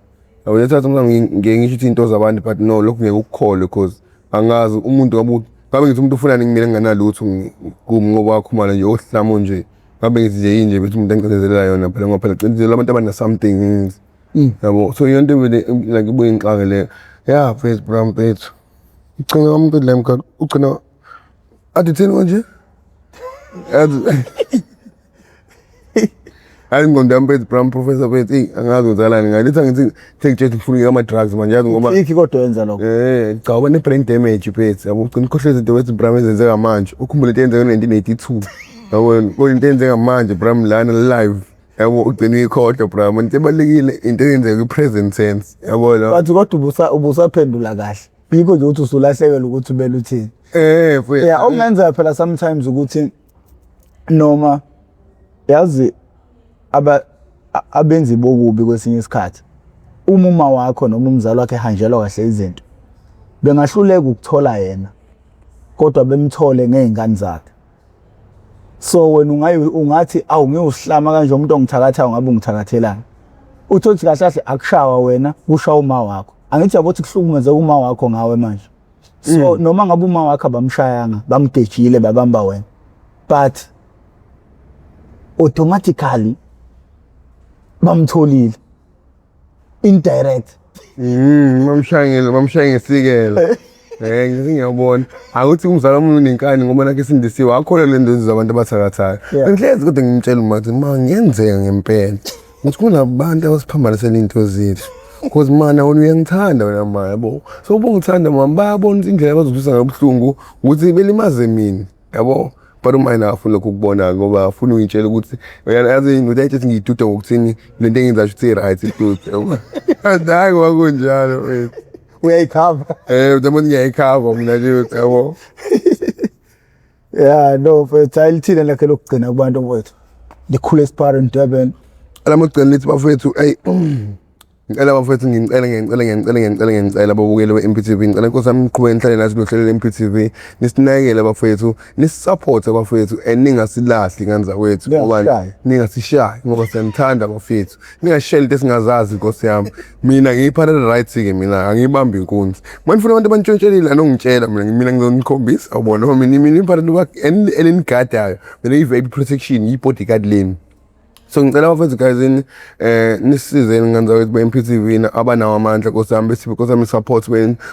Yabo lethatha ngike ngisho ukuthi iy'nto zabantu but no lokhu ngeke ukukholwe cause angazi umuntu ngabe ngabe ngithi umuntu ufunani kumina nginganalutho kuwumnqobo waKhumalo nje ohlamo nje. Ngabe ngithi nje yini nje bethi umuntu angicindezelela yona phela ngoba phela cindezela abantu abana-something. Yabo so iyona nto evele like ibuye ingixake leyo. Ya mfethu bra mfethu. Ugcina umuntu la emgaqweni ugcina athi uthini konje? Yazi hayi ingqondo yami mfethu bra professor mfethu eyi angazi kwenzakalani ngayo. Lethi angithi sengitshela ukuthi ngifuna ama-drugs manje yazi ngoba Ikhi kodwa yenza lokho. Cha uba ne-brain damage mfethu yabo ugcina ukhohlwa izinto wethu bra ezenzeka manje ukhumbule into eyenzeka ngo-1982 yabo kuyinto eyenzeka manje bra lana live yabo ugcina uyikhohlwa bra into ebalulekile into eyenzeka kwi-present tense yabo lo But kodwa ubusaphendula kahle. Yikho nje ukuthi usulahlekelwa ukuthi ubele uthini. Mfethu. Yeah, okungenzeka phela sometimes ukuthi noma yazi abenzi bokubi kwesinye isikhathi uma uma wakho noma umzali wakhe ehanjelwa kahle izinto bengahluleka ukuthola yena kodwa bemthole ngey'ngane zakhe. So wena ungathi awu ngiwusihlama kanje umuntu ongithakathayo ngabe ungithakathelani. Uthole ukuthi kahle kahle akushawa wena kushawa uma wakho. Angithi yabo ukuthi kuhlukumezeka uma wakho ngawe manje. So noma ngabe uma wakho abamshayanga bamgejile babamba wena. But automatically bamtholile indirect. Bamshaya ngesikela. Ngithi ngiyabona. Akuthi umzali wami unenkani ngoba nakhe esindisiwe akholwa le nto zabantu abathakathayo. Ngihlezi kodwa ngimtshela uma ukuthi ma ngiyenzeka ngempela. Ngithi kunabantu abasiphambanisela iy'nto zethu. Cause mana wena uyangithanda wena ma yabo. So uma ungithanda mama bayabona ukuthi indlela abazozwisa ngayo ubuhlungu ukuthi belimaze mina yabo. But uma yena akafuni lokho ukubona ngoba afuna ungitshela ukuthi yazi yini ukuthi ayitshela ngiyiduda ngokuthini le nto engenza ukuthi i-right idude yabo. Hayi ngoba kunjalo mfethu. Uyayikhava. Uyabona ngiyayikhava mina nje yabo. Yeah, no mfethu hayi lithini lakhe lokugcina kubantu mfethu. The coolest part in Durban. Lami lokugcina lithi bafethu eyi Ngicela bafethu, ngicela, ngiyacela, ngiyacela, ngiyacela, ngiyacela babukeli be-MPTV, ngicela inkosi yami niqhubeke nihlale nathi kulohlelo le-MPTV, nisinakekele bafethu, nisisupport bafethu and ningasilahli ngane zakwethu ngoba Ningasishayi. Ningasishayi ngoba siyanithanda bafethu. Ningasheli into esingazazi, nkosi yami. Mina ngiyiphathele right-ke, mina angiyibambi inkunzi. Uma nifuna abantu abantshontshekile, anongitshela mina, mina ngizonikhombisa ubona ngoba mina iphathele elinigadayo, mina i-vape protection, i-bodyguard leni. So ngicela bafethu guys, nisizeni ngane zakwethu be-MPTV abanawo amandla, nkosi yami, bese nkosi yami support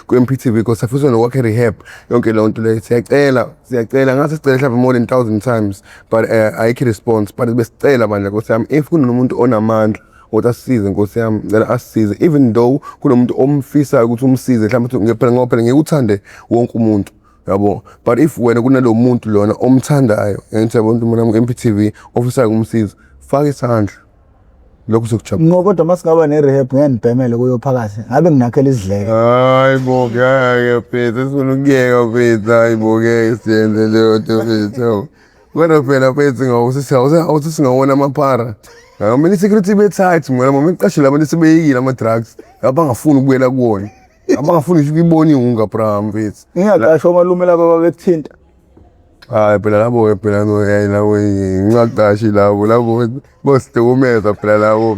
ku-MPTV because sifisa nokwakha rehab yonke leyo nto leyo. Siyacela, siyacela, ngase sicele mhlawumbe more than 1000 times, but ayikho response, but besicela bandla, nkosi yami, if kunomuntu onamandla ukuthi asisize, nkosi yami, ngicela asisize, even though kunomuntu omfisayo ukuthi umsize mhlawumbe, phela ngoba phela ngeke uthande wonke umuntu yabo, but if wena kunalo muntu lona omthandayo, ngithi yabo umuntu mina MPTV ofisayo ukumsiza, faka isandla, lokho sokujabula. Ngo kodwa masingaba ne-rehab ngeke nibhemele kuyo phakathi. Ngabe nginakhela isidleke. Hayi bo, ngeke mfethu, sifuna ukuyeka mfethu, hayi bo, ngeke siyenze leyo nto mfethu. Kodwa phela mfethu ngawuthi singawona amaphara. Mina i-security ibe tight mina, uma ngiqashe labantu sebeyekile ama-drugs, abangafuni ukubuyela kuwona. Abangafuni ngisho ukuyibona iwunga bra mfethu. Ngingaqashwa omalume laba babekuthinta. Hayi phela labo-ke phela no, hayi labo ngingaqashi labo, labo bosihlukumeza phela labo.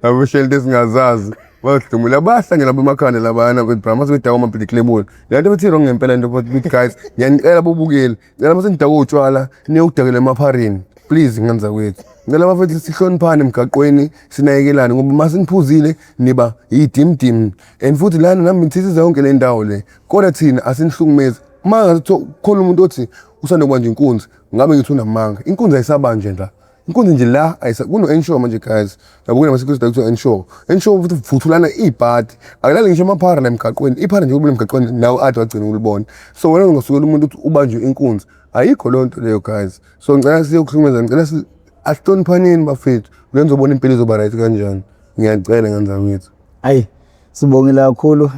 Labo shela into esingazazi. Basidumula bahlangene labo emakhanda labana bra mase bedakwa ama-Black Label. Le nto bethi wrong ngempela into but guys, ngiyanicela bobukeli. Ngicela mase nidakwa utshwala niyokudakela emaphareni. Please ngane zakwethu. Ngicela bafethu sihloniphane emgaqweni, sinakekelane ngoba mase niphuzile niba yidimdim. And futhi lana nami ngithisiza yonke le ndawo le. Kodwa thina asinihlukumezi. Uma ngathi khona umuntu othi usanda kubanja inkunzi, ngabe ngithi unamanga. Inkunzi ayisabanje la. Inkunzi nje la ayisa kuno-ensure manje guys. Yabo kunama-security kuthiwa ensure. Ensure futhi vuthulana ibhadi. Akulali ngisho amaphara la emgaqweni. Iphara nje ubona emgaqweni nawe ade wagcina ukulibona. So wena ungasukela umuntu uthi ubanjwe inkunzi. Ayikho leyo nto leyo guys. So ngicela siyokuhlukumeza, ngicela asihloniphaneni bafethu. Ngeke nizobona impilo izoba right kanjani. Ngiyacela ngane zakwethu. Ayi, sibongile kakhulu.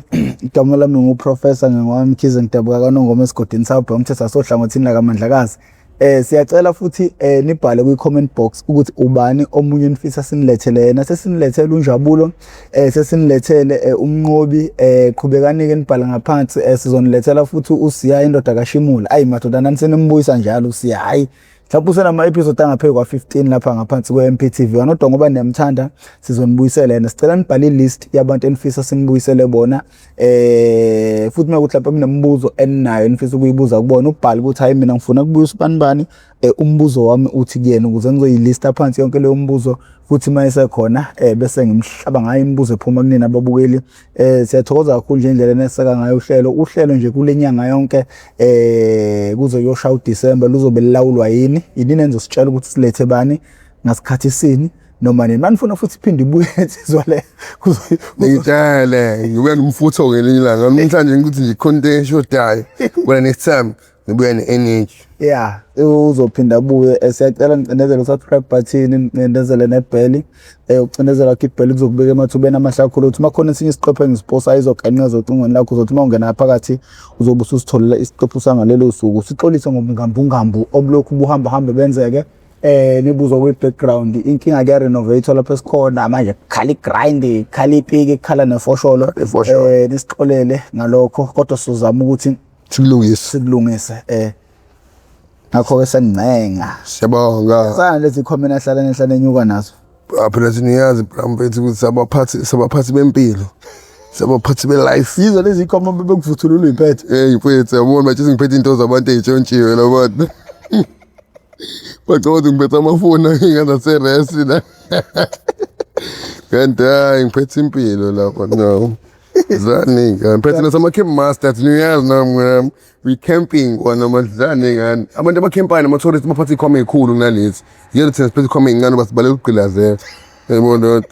Igama lami nguProfessor Ngengwami Mkhize, ngidabuka kaNongoma esigodini saBhongthe sasohlangothini lakaMandlakazi. Siyacela futhi nibhale kwi-comment box ukuthi ubani omunye nifisa sinilethele yena. Sesinilethele uNjabulo, sesinilethele uMnqobi, qhubekani-ke nibhale ngaphansi, sizonilethela futhi uSiya indoda kaShimula. Ayi madoda, nani senimbuyisa njalo uSiya. Hayi mhlawumbe usenama-episode angaphezu kwa-15 lapha ngaphansi kwe-MPTV, kodwa ngoba niyamthanda sizonibuyisela yena. Sicela nibhale i-list yabantu enifisa sinibuyisele bona, futhi uma kuthi lapha kunemibuzo eninayo enifisa ukuyibuza kubona, ubhale ukuthi hayi mina ngifuna kubuyisa ubani bani, umbuzo wami uthi kuyena, ukuze ngizoyilista phansi yonke leyo mbuzo, futhi uma esekhona bese ngimhlaba ngayo imibuzo ephuma kunina ababukeli. Siyathokoza kakhulu nje indlela eneseka ngayo uhlelo, uhlelo nje kule nyanga yonke kuze kuyoshaya uDisemba luzobe lilawulwa yini, yini enizositshela ukuthi silethe bani ngasikhathi sini noma nini. Manifuna futhi iphinde ibuye insizwa le. Ngitshele, ngibuya nomfutho ngelinye ilanga. Namhlanje ngikuthi nje khona into eshodayo. Kodwa next time ngibuya ne-energy. Yeah, uzophinda abuye. Siyacela nicindezele u-subscribe button, nicindezele nebheli. Ucindezela kwakho ibheli kuzokubeka emathubeni amahle kakhulu ukuthi uma khona esinye isiqephu engisiposayo izogenqeza ocingweni lakho, uzothi uma ungena phakathi uzobe ususitholela isiqephu sangalelo suku. Sixolise ngobungambungambu obulokhu buhamba hambe benzeke. Nibuzwa kwi-background, inkinga kuya-renovate lapho esikhona manje, kukhala i-grind, kukhala ipiki, kukhala nefosholo. Ifosholo. Nisixolele ngalokho, kodwa sizozama ukuthi sikulungise. Sikulungise. Ngakho-ke sengincenga. Siyabonga. Sana lezi comment ahlala nehla nenyuka nazo. Phela siniyazi bra mfethu ukuthi sabaphathi bempilo. Sabaphathi be-life. Yizo lezi comment bekuvuthulula iphethe. Hey mfethu, yabona manje ngiphethe into zabantu ey'ntshontshiwe labantu. Bacabanga ukuthi ngiphethe amafoni ngingaseresi la. Kanti hayi ngiphethe impilo lapha no. Zani ngani. Ngiphethe nasama-camp master, niyazi nami we camping kona madlane ngani. Abantu abakhempayo nama-tourist baphatha iy'khwama ey'khulu kunalezi. Yebo thina siphethe iy'khwama ey'ncane basibaleka ukugqilazeka. Yayibona loo nto.